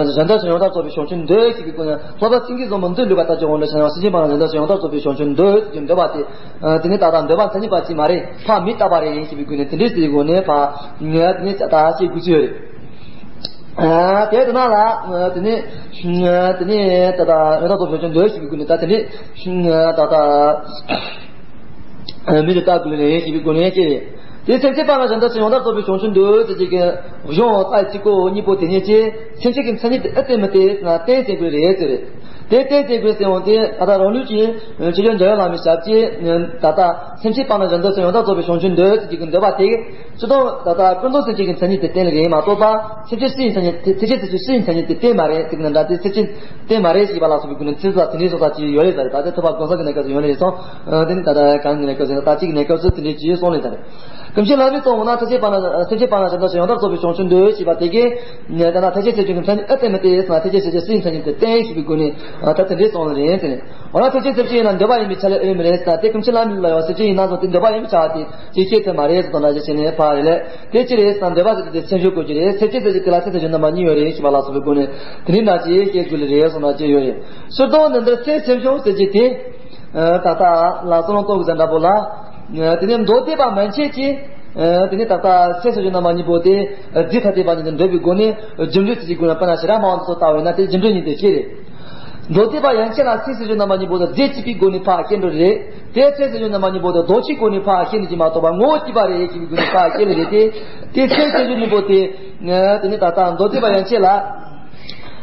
གཞན་དག་ཅིང་ཡང་དག་རྫོགས་པའི་བྱང་ཆུབ་འདོད་ཞེས་པའི་སྒོ་ནས། ལྷག་པར་སེང་གེ་བཟང་པོ་མདུན་ལུས་པ་ལྟ་ཅི་འོང་འདྲ་ཞེ་ན། སེམས་ཅན་པ་ན་གཞན་དག་ཅིང་ཡང་དག་རྫོགས་པའི་བྱང་ཆུབ་འདོད་ཅེས་འདོད་པ་དེ། དེ་ནི་ད་ལྟ་འདོད་པ་མཚན་ཉིད་པ་ཅིག་མ་རེད། ཕར་མི་རྟག་པ་རེད་ཞེས་པའི་སྒོ་ནས། དེ་འདྲའི་ཟེར་གྱི་སྒོ་ནས་ཕར་དེ་ནི་ད་ལྟ་ཤེས་དགོས་ཀྱི་ཡོད་རེད། དེ་དེ་ན་ལ་དེ་ནི་དེ་ནི་ད་ལྟ་ཡང་དག་རྫོགས་པའི་བྱང་ཆུབ་འདོད་ཞེས་པའི་སྒོ་ནས། ད་དེ་ནི་ད་ལྟ། མི་དེ་ལྟ་དགོས་ནས་ཞེས་པའི་སྒོ་ནས་ཀྱེ། དེ་སེམས་ཅན་པ་ན་གཞན་དག་ཅིང་ཡང་དག་རྫོགས་པའི་བྱང་ཆུབ་འདོད་ཟེར་གྱི་གཞུང་རྩ་གཅིག་པོ་གཉིས་པོ་དེ་ཉིད་ཀྱིས་སེམས་ཅན་གྱི་མཚན་ཉིད་དེ་ཨེ་བསྟན་མི་བསྟན་ཟེར་ན། བསྟན་ཟེར་དགོས་རེད་ཟེར། དེ་བསྟན་ཟེར་དགོས་ཟེར་འོང་དེ་ད་ལྟ་རང་ལུགས་ཀྱི་ཆོས་རྒྱལ་འཇམ་དབྱངས་བླ་མའི་ཞབས་ཀྱིས་ད་ལྟ་སེམས་ཅན་པ་ན་གཞན་དག་ཅིང་ཡང་དག་རྫོགས་པའི་བྱང་ཆུབ་འདོད་ཟེར་གྱི་འདོད་པ་དེ། སྤྱིར་བཏང་ད་ལྟ་ཀུན་རྫོབ་སེམས་ཅན་གྱི་མཚན་ཉིད་དེ་བསྟན་ལེ་རེད་མ་གཏོགས་པ། སེམས་ཅན་སུ་ཡི་མཚན་ཉིད་དེ། ཐེག་ཆེན་སེམས་ཅན་སུ་ཡི་མཚན་ཉིད་དེ་བསྟན་མ་རེད་ཟེར་གྱི་འདྲ། དེ་སེམས་ཅན་བསྟན་མ་རེད་ཞེས་པ་ལ་སོགས་པའི་སྒོ་ནས་ཚིག་ཙམ་དེ་འདྲའི་སོགས་ཙམ་ཅིག་ཡོད་རེད་ཟེར། ད་ལྟ་ཐུབ་པ་གང་ཟག་གི་གནས་སྐབས་སུ་ཡོད་རེད་སོང་། དེ་ནི་ད་ལྟ་གང་གི་གནས་སྐབས་སུ་ད་ལྟ་གཅིག་གི་གནས་སྐབས་སུ་དེ་འདྲའི་ཅིག་གསུངས་ལེ་ད་རེད། ཀུན་མཁྱེན་བླ་མས་གསུངས་འོང་ན། ཐེག་ཆེན་པ་ན་སེམས་ཅན་པ་ན་གཞན་དག་ཅིང་ཡང་དག་རྫོགས་པའི་བྱང་ཆུབ་འདོད་ཞེས་པ་དེ་གིས། ད་ལྟ་ཐེག་ཆེན་སེམས་ཅན་གྱི་མཚན་ཉིད་ཨེ་བསྟན་མི་བསྟན་ཟེར་ན། ཐེག་ཆེན་སེམས་ཅན་སུ་ཡི་མཚན་ཉིད་དེ་བསྟན་ཞེས་པའི་སྒོ་ནས་ད་དེ་འདྲའི་གསུངས་ལེ་རེད་ཟེར་ནས། འོ་ན་ཐེག་ཆེན་སེམས་ཅན་ཡིན་ན་འདོད་པ་ཡིན་པའི་ཆ་ལས་ཨེ་ཡོད་མི་རེད་ཟེར་ན། དེ་ཀུན་མཁྱེན་བླ་མ་ལ་ཡང་སེམས་ཅན་ཡིན་ན་བཟུང་སྟེ་འདོད་པ་ཡིན་པའི་ཆ་དེ་ཅིག་བཤད་ཐུབ་མ་རེད་ཟེར་དང་འདྲ་ཅིག་བྱས་ནས་ཕར་རེད་ལས། དེ་ཅི་རེད་ཟེར་ན། འདོད་པ་ཟེར་དེ་སེམས་བྱུང་དགོས་ཀྱི་རེད། སེམས་ཅན་ཟེར་དེ་ལ་སེམས་སུ་འཇུག་རྣམ་པ་གཉིས་ཡོད་རེད་ཞེས་པ་ལ་སོགས་པའི་སྒོ་ནས་དེ་ནི་འདྲ་ཅིག་བཤད་དགོས་ལེ་རེད་གསུངས་ན་ཅི་ཡོད་རེད། ཕྱིར་ལྡོག་ནི་འདིར་སེམས་སེམས་བྱུང་ཟེར་གྱི་དེ། ད་ལྟ་ལ་བསམ་བློ་གཏོང་དགོས་ཟེར་འདྲ་པོ་ལ། དེ་ནི་མདོ་སྡེ་པ་མན་ཆད་ཀྱིས། དེ་ནི་ད་ལྟ་སེམས་སུ་འཇུག་རྣམ་པ་གཉིས་པོ་དེ་རྫས་ཐ་དད་པ་ཉིད་དུ་འདོད་པའི་སྒོ་ནས་རྒྱུ་འབྲས་ཟེར་གྱི་སྒོ་ནས་དཔེར་ན་ཞེ་དྲག་མང་བ་དེ་ཚོ་ལྟ་བས་ན་དེ་རྒྱུ་འབྲས་གཉིས་དེ་སྐྱེ་རེད། མདོ་སྡེ་པ་ཡན་ཆད་ལ་སེམས་སུ་འཇུག་རྣམ་པ་གཉིས་པོ་དེ་རྫས་གཅིག་པའི་སྒོ་ནས་ཕར་སྐྱེ་འགྲོ་རེད། དེ་སེམས་སུ་འཇུག་རྣམ་པ་གཉིས་པོ་དེ་ལྡོག་ཕྱིའི་སྒོ་ནས་ཕར་སྐྱེ་ནི་ཅིག་མ་གཏོགས་པ། ངོ་བོ་གཅིག་པ་རེད་ཅེས་པའི་སྒོ་ནས་ཕར་སྐྱེ་ལེ་རེད་དེ། དེ་སེམས་སུ་འཇུག་གཉིས་པོ་དེ། དེ་ནི་ད་ལྟ་མདོ་སྡེ་པ་ཡན་ཆད་ལ་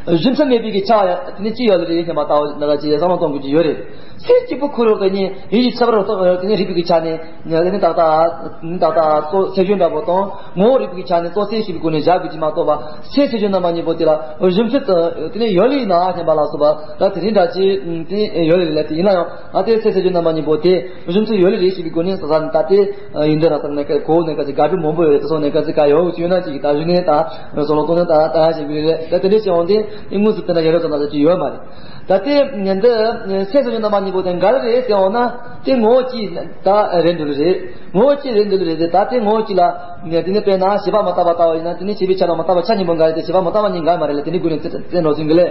གཞི་མཐུན་མེད་པའི་གི་ཆ་དེ་ནི་ཅི་ཡོད་ལེ་རེད་ཞེས་པ་ལྟ་བུ་ན་ཅི་བསམ་བློ་གཏོང་དགོས་ཀྱི་ཡོད་རེད། སེམས་གཅིག་པུ་ཁོ་རང་དེ་ནི་ཡིད་ཀྱི་ཁྱད་པར་དེ་ནི་རིག་པའི་གི་ཆ་ནས། དེ་ནི་ད་ལྟ་ད་ལྟ་གཙོ་སེམས་བྱུང་འདྲ་པོ་དང་ངོ་བོ་རིག་པའི་ཆ་ནས་གཙོ་སེམས་ཞེས་པའི་སྒོ་ནས་བཞག་དགོས་ཀྱི་མ་གཏོགས་པ། སེམས་སུ་འཇུག་རྣམ་པ་གཉིས་པོ་དེ་ལ་གཞི་མཐུན་དུ་དེ་ནས་ཡོད་ལེ་ཡིན་ན་ཞེས་པ་ལ་སོགས་པ་ད་དེ་རིང་འདྲ་ཅིག་དེ་ཡོད་ལེ་ལབ་དེ་ཡིན་ན་ཡང་། ཨ་དེ་སེམས་སུ་འཇུག་རྣམ་པ་གཉིས་པོ་དེ་གཞི་མཐུན་ཡོད་ལེ་རེད་ཞེས་པའི་སྒོ་ནས་ས་ས་ནས་ད་དེ་ཡིན་འདི་ར་ས་ནས་གོ་ནས་ག་ཚོད་དགག་སྒྲུབ་མང་པོ་ཡོད་རེད། དེ་སོགས་ནས་ག་ཚོད་ག་ཡོད་ཅིག་ཡོད་ན་ཅིག་ད་གཞི་ནས་ད་བསམ་བློ་གཏོང་ནས་ད་ད་ཞེས་པའི་རེད། ད་དེ་འདྲ་བྱས་འོང་དེ་དངོས་སུ་བལྟས་ན་ཡོད་རེད་ཙམ་ན་ཅིག་ཡོད་མ་རེད། ད་ལྟའི་ཉིན་འདི་སེམས་སུ་འཇུག་རྣམ་པ་གཉིས་པོ་དེ་ག་རེ་རེད་ཟེར་འོང་ན། དེ་ངོ་བོ་གཅིག་ད་རེད་འདུག་ལེ་རེད། ངོ་བོ་གཅིག་རེད་འདུག་ལེ་རེད་ཟེར། ད་དེ་ངོ་བོ་གཅིག་ལ་དེ་ནི་དཔེར་ན་བྱེད་པ་མི་རྟག་པ་ལྟ་བུ་ཡིན་ན། དེ་ནི་བྱེད་པའི་ཆ་དང་མི་རྟག་པ་ཆ་གཉིས་པོ་འགལ་ཏེ་བྱེད་པ་མི་རྟག་པ་གཉིས་འགལ་མ་རེད་ལ། དེ་ནི་དགོས་ནས་བཙན་འགྲོ་ཟིན་གི་ལེ།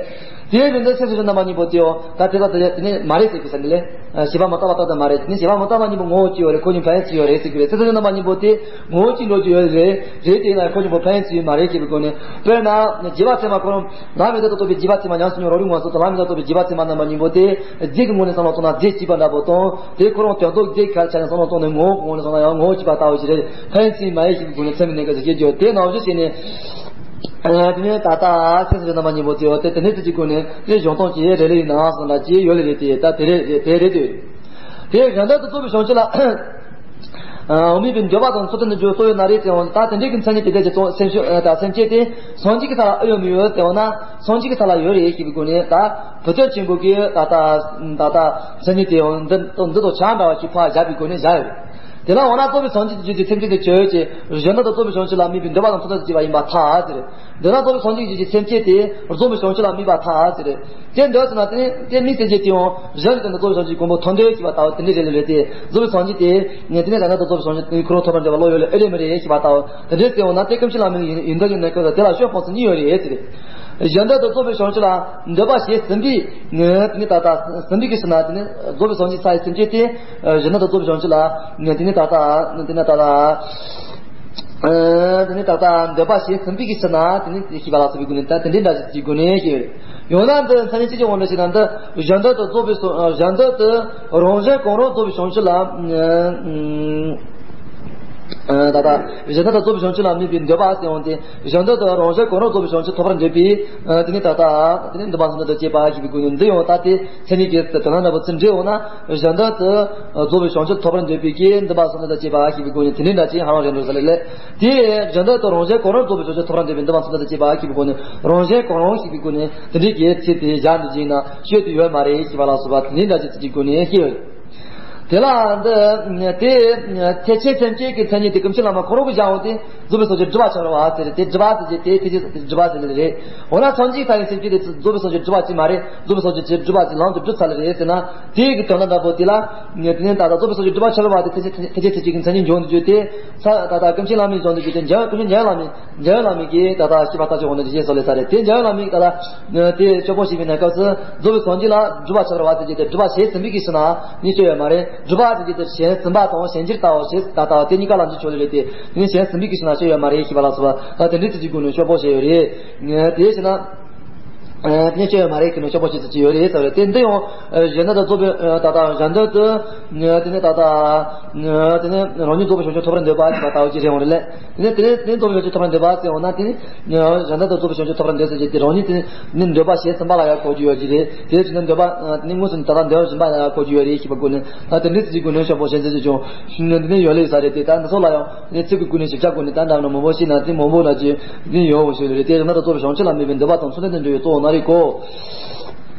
དེའི་རིང་དུ་སེམས་སུ་འཇུག་རྣམ་པ་གཉིས་པོ་དེའོ་ད་དེ་ལ་དེ་ནི་མ་རེད་ཟེར་དགོས་ས་འདི་ལེ། བྱེད་པ་མི་རྟག་པ་ལྟ་བུ་མ་རེད། དེ་ནི་བྱེད་པ་མི་རྟག་པ་གཉིས་པོ་ངོ་བོ་གཅིག་ཡོད་རེད། ཁོ་གཉིས་ཕན་ཡོན་གཅིག་ཡོད་རེད་ཟེར་གི་རེད། སེམས་སུ་འཇུག་རྣམ་པ་གཉིས་པོ་དེ་ངོ་བོ་གཅིག་ལོ་རྒྱུས་ཡོད་རེད། རེད་དེ་ཡིན་ན་ཁོ་གཉིས་པོ་ཕན་ཡོན་གཅིག་ཡོད་མ་རེད་ཅེས་པའི་སྒོ་ནས། དཔེར་ན་རྗེས་དཔག་ཚད་མ་ཁོ་རང་བླ་མེད་དུ་རྟོགས་པའི་རྗེས་དཔག་ཚད་མ་ཉམས་སུ་མྱོང་རང་རིག་ངོ་སོ་དང་བླ་མེད་དུ་རྟོགས་པའི་རྗེས་དཔག་ཚད་མ་རྣམ་པ་གཉིས་པོ་དེ་རྫས་ཀྱི་ངོས་ནས་བསམ་བློ་གཏོང་ན་རྫས་གཅིག་པ་འདྲ་པོ་དང་། དེ་ཁོ་རང་དོན་ལྡོག་རྫས་ཁ་ཆ་ནས་བསམ་བློ་གཏོང་ནས་ངོ་བོ་གི་ངོས་ནས་སོང་ན་ཡང་ངོ་བོ་གཅིག་པ་ལྟ་བུ་ཞིག་རེད། ཕན་ཡོན་གཅིག་མ་ཡིན་ཞེས་པའི་སྒོ་ནས་ཚད་མའི་གནས་སྐབས་སུ་བཤད་རྒྱུ་དེ་ནང་བཞིན་བྱས་ནས། དེ་ནས་ད་ལྟ་སེམས་སུ་འཇུག་རྣམ་པ་གཉིས་པོ་དེ་ཡོད་དེ། དེ་ནས་དེ་གཅིག་སྒོ་ནས་དེ་གཞུང་དོན་གྱི་རེ་ལེ་ཡིན་ནའང་སོང་ལ་ཅི་ཡོད་ལེ་རེད་དེ། ད་དེ་རེད་དེ་རེད་དེ། དེ་གཞན་དོན་དུ་རྫོགས་པའི་བྱང་ཆུབ་ལ། འོག་མིན་པའི་འདོད་པ་དང་ཚུལ་མཐུན་དུ་འཇུག་སོགས་ཡོད་ན་རེད་ཟེར་འོང་། ད་དེ་འདྲའི་གི་མཚན་ཉིད་དེ་འདྲ་ཅིག་སེམས་ཤུགས་ད་སེམས་བསྐྱེད་དེ་སངས་རྒྱས་ཀྱི་ས་ལ་ཨེ་ཡོད་མི་ཡོད་ཟེར་འོང་ན། སངས་རྒྱས་ཀྱི་ས་ལ་ཡོད་རེད་ཞེས་པའི་སྒོ་ནས། ད་བུ་སྟོན་ཆེན་པོ་གིས་ད་ལྟ་ད་ལྟ་མཚན་ཉིད་དེ་འདི་འདི་དང་ཆ་འདྲ་བ་ཞིག་ཕར་བཞག་པའི་སྒོ་ནས་བཞག་ཡོད་རེད། དེ་ལ་འོ་ན་རྫོགས་པའི་སངས་རྒྱས་ཀྱི་རྒྱུ་དེ་སེམས་བསྐྱེད་དེ་ཆོས་ཅེས། གཞན་དོན་དུ་རྫོགས་པའི་བྱང་ཆུབ་ལ་དམིགས་པའི་འདོད་པ་དང་ཚུལ་མཐུན་དུ་སྐྱེ་བ་ཡིན་པར་ཐལ་ཟེར། འདི་ན་རྫོགས་པའི་སངས་རྒྱས་ཀྱི་སེམས་བསྐྱེད་དེ་རྫོགས་པའི་བྱང་ཆུབ་ལ་དམིགས་པར་ཐལ་ཟེར། དེ་འདོད་ཟེར་ན་དེ་ནི་དེ་དམིགས་བསལ་གྱི་དེ་ཡང་གཞན་གྱི་དོན་དུ་རྫོགས་པའི་བྱང་ཆུབ་གོ་འཕང་ཐོབ་འདོད་ཀྱི་བ་ལྟ་བུ་དེ་འདྲའི་རེད་ལེ་རེད་དེ། རྫོགས་པའི་སངས་རྒྱས་དེ་ནི་དེ་ནི་གཞན་དོན་དུ་རྫོགས་པའི་བྱང་ཆུབ་ཁོ་རང་ཐོབ་པར་འདོད་པ་བློ་ཡོད་ལེ་ཨེ་རེད་མི་རེད་ཞེས་པ་ལྟ་བུ་དེ་འདྲའི་ཟེར་འོང་ན། དེ་ཀུན་གཞི་ལ་དམིགས་ཡིན་ཡིན་འདོད་ཀྱི་གནས་སྐབས་ལ་དེ་ལ་ཕྱོགས་སྤང་ཚུལ་གཉིས་ཡོད་རེད་ཟེར། གཞན་དོན་དུ་རྫོགས་པའི་བྱང་ཆུབ་ལ་འདོད་པ་བྱེད་ཟིན་པའི་དེ་ནི་ད་ལྟ་ཟིན་པའི་གི་ཕྱིར་ན། དེ་ནི་རྫོགས་པའི་སངས་རྒྱས་ས་ཡི་སེམས་བསྐྱེད་དེ་གཞན་དོན་དུ་རྫོགས་པའི་བྱང་ཆུབ་ལ་དེ་ནི་ད་ལྟ་དེ་ནི་ད་ལྟ། དེ་ནི་ད་ལྟ་འདོད་པ་བྱེད་ཟིན་པའི་གི་ཕྱིར་ན། དེ་ནི་ཞེས་པ་ལ་སོགས་པའི་སྒོ་ནས། ད་དེ་འདྲའི་འདྲ་ཞིག་གི་སྒོ་ནས་ཞེས། ཡང་ན་འདི་མཚན་ཉིད་ཅི་ཞིག་འོང་འདྲ་ཞེ་ན། འདི་གཞན་དོན་དུ་རྫོགས་པའི་སོ་གཞན་དོན་དུ་རང་གཞན་གང་རུང་རྫོགས་པའི་བྱང་ཆུབ་ལ། ད་ལྟ་གཞན་དོན་དང་རྫོགས་པའི་བྱང་ཆུབ་ལ་དམིགས་པའི་འདོད་པ་ཟེར་ཡོང་དེ། གཞན་དོན་དུ་རང་གཞན་གང་རུང་རྫོགས་པའི་བྱང་ཆུབ་ཐོབ་པར་འདོད་པའི། དེ་ནི་ད་ལྟ་དེ་ནི་འདུན་པ་མཚོན་དོན་དང་བཅས་པ་ཞེས་པའི་སྒོ་ནས་འདི་ཡང་ད་ལྟའི་མཚན་ཉིད་ཀྱི་དོན་དག་འདྲ་པོ་ཚུར་འདྲེས་འོང་ན། གཞན་དོན་དུ་རྫོགས་པའི་བྱང་ཆུབ་ཐོབ་པར་འདོད་པའི་གི་འདུན་པ་མཚོན་དོན་དང་བཅས་པ་ཞེས་པའི་སྒོ་ནས་དེ་འདྲའི་འདྲ་ཅིག་ཧ་ལམ་རེད་འགྲོ་ས་ལས་ལས། དེ་གཞན་དོན་དུ་རང་གཞན་གང་རུང་རྫོགས་པའི་བྱང་ཆུབ་ཐོབ་པར་འདོད་པའི་འདུན་པ་མཚོན་དོན་དང་བཅས་པ་ཞེས་པའི་སྒོ་ནས། རང་གཞན་གང་རུང་ཞེས་པའི་སྒོ་ནས་དེ་འདྲའི་གི་ཚིག་དེ་བཞག་འདུག་ཅིང་ན་བཤད་དུ་ཡོད་མ་རེད་ཞེས་པ་ལ་སོགས་པ་དེ་འདྲའི་འདྲ་ཅིག་ཚིག་གི་སྒོ་ནས་བཤད་ཡོད། དེ་ལ་འདི་དེ་ཐེག་ཆེན་སེམས་བསྐྱེད་ཀྱི་མཚན་ཉིད་དེ་ཀུན་མཁྱེན་བླ་མ་ཁོ་རང་གིས་བཞག་འོང་དེ་རྫོགས་པའི་སངས་རྒྱས་སྒྲུབ་པ་ཆགས་པ་ཟེར་ཏེ། སྒྲུབ་པ་ཟེར་གྱི་དེ་ཐེག་ཆེན་སྒྲུབ་པ་ཟེར་ལེ་རེད། འོ་ན་སངས་རྒྱས་ས་ཡི་སེམས་བསྐྱེད་དེ་རྫོགས་པའི་སངས་རྒྱས་སྒྲུབ་པ་ཅིག་མ་རེད། རྫོགས་པའི་སངས་རྒྱས་ཀྱི་སྒྲུབ་པ་ཅིག་ལམ་དུ་བསྒྲུབས་ཚར་ལེ་རེད་ཟེར་ན། དེ་གི་དོན་དག་འདྲ་པོ་དེ་ལ་དེ་ནས་ད་ལྟ་རྫོགས་པའི་སངས་རྒྱས་སྒྲུབ་པ་ཆགས་པ་དེ་ཐེག་ཆེན་ཐེག་ཆེན་ཐེག་ཆེན་གྱི་མཚན་ཉིད་འབྱུང་དུ་གྱུར་ཏེ། ས་ད་ལྟ་ཀུན་མཁྱེན་བླ་མས་བྱུང་དུ་གྱུར་ཏེ། འཇམ་ཀུན་མཁྱེན་འཇམ་དབྱངས་བླ་མས་འཇམ་དབྱངས་བླ་མས་ཀྱིས་ད་ལྟ་ཤེས་པ་ལྟར་གྱི་འོག་ནས་ཞེས་སོགས་ལས་ས་རེད། དེ་འཇམ་དབྱངས་བླ་མས་ད་ལྟ་དེ་སྐྱོ་པོ་ཞིག་པའི་གནས་སྐབས་སུ་རྫོགས་པའི་སངས་རྒྱས་ལ་སྒྲུབ་པ་ཆགས་པ་དེ་གྱིས་དེ་སྒྲུབ་པ་བྱས་ཟིན་པའི་གི་ཕྱིར་ན་ནི་སྐྱོ་ཡོད་མ་རེད། སྒྲུབ་པ་དེ་གྱིས་དེ་བྱས་ཟིན་པ་དང་གཞན་འགྱུར་ལྟ་བུ་ཞེས་ད་ལྟ་དེ་གཉིས་ཀ་ལ་འཇུག་ཆོག་ལེ་རེད་དེ། དེ་ནི་བྱས་ཟིན་པའི་གི་ཕྱིར་ན་སྐྱོ་ཡོད་མ་རེད་ཞེས་པ་ལ་སོགས་པ་དེ་འདྲའི་ཚིག་གི་སྒོ་ནས་སྐྱོ་པོ་བྱས་ཡོད་རེད། དེ་ཕྱིར་ན། ཨ་དེ་ནས་སྐྱོ་ཡོད་མ་རེད་ཀྱི་ནི་སྐྱོ་པོ་ཞེས་ཚིག་ཅིག་ཡོད་རེད་ཟེར་བ་རེད། དེ་འདི་ཡང་ཨ་གཞན་དོན་དང་རྫོགས་པའི་ཨ་ད་ལྟ་གཞན་དོན་དུ་ཨ་དེ་ནས་ད་ལྟ་ཨ་དེ་ནས་རང་ཉིད་རྫོགས་པའི་བྱང་ཆུབ་ཐོབ་པར་འདོད་པ་ཞེས་པ་ལྟ་བུ་ཅིག་རེད་འོང་རེད་ལས། དེ་ནས་དེ་ནས་དེ་ནས་རྫོགས་པའི་བྱང་ཆུབ་ཐོབ་པར་འདོད་པ་ཟེར་འོང་ན། དེ་ནས་ཨ་གཞན་དོན་དུ་རྫོགས་པའི་བྱང་ཆུབ་ཐོབ་པར་འདོད་ཟེར་གྱི་དེ་རང་ཉིད་དེ་ནི་འདོད་པ་བྱས་ཟིན་པ་ལ་ཡང་གོ་རྒྱུ་ཡོད་ཀྱི་རེད། དེ་བཞིན་དུ་འདོད་པ་ཨ་དེ་ནས་དངོས་སུ་ད་ལྟ་འདོད་བཞིན་པ་ལ་ཡང་གོ་རྒྱུ་ཡོད་རེད་ཞེས་པའི་སྒོ་ནས། ད་དེ་འདྲའི་ཚིག་གི་སྒོ་ནས་སྐྱོ་པོ་ཞེས་ཚིག་ཅིག་ཀྱང་དེ་ནས་ཡོད་ལེ་ས་རེད་དེ། ད་འདི་ཚོ་ལ་ཡང་ནས་ཚིག་གི་སྒོ་ནས་ཞིབ་ཆ་སྒོ་ནས་ད་འདྲ་ན་མང་པོ་ཞིག་ན་དེ་མང་པོ་ན་ཅི་འདི་ཡོང་བ་ཞིག་རེད་དེ། རིམ་པར་རྫོགས་པའི་བྱང་ཆུབ་ལ་དམིགས་པའི་འདོད་པ་དང་མཚུངས་ལྡན་དུ་འགྲོ་བའི་གཙོ་བོ་ན་རེ་གོ།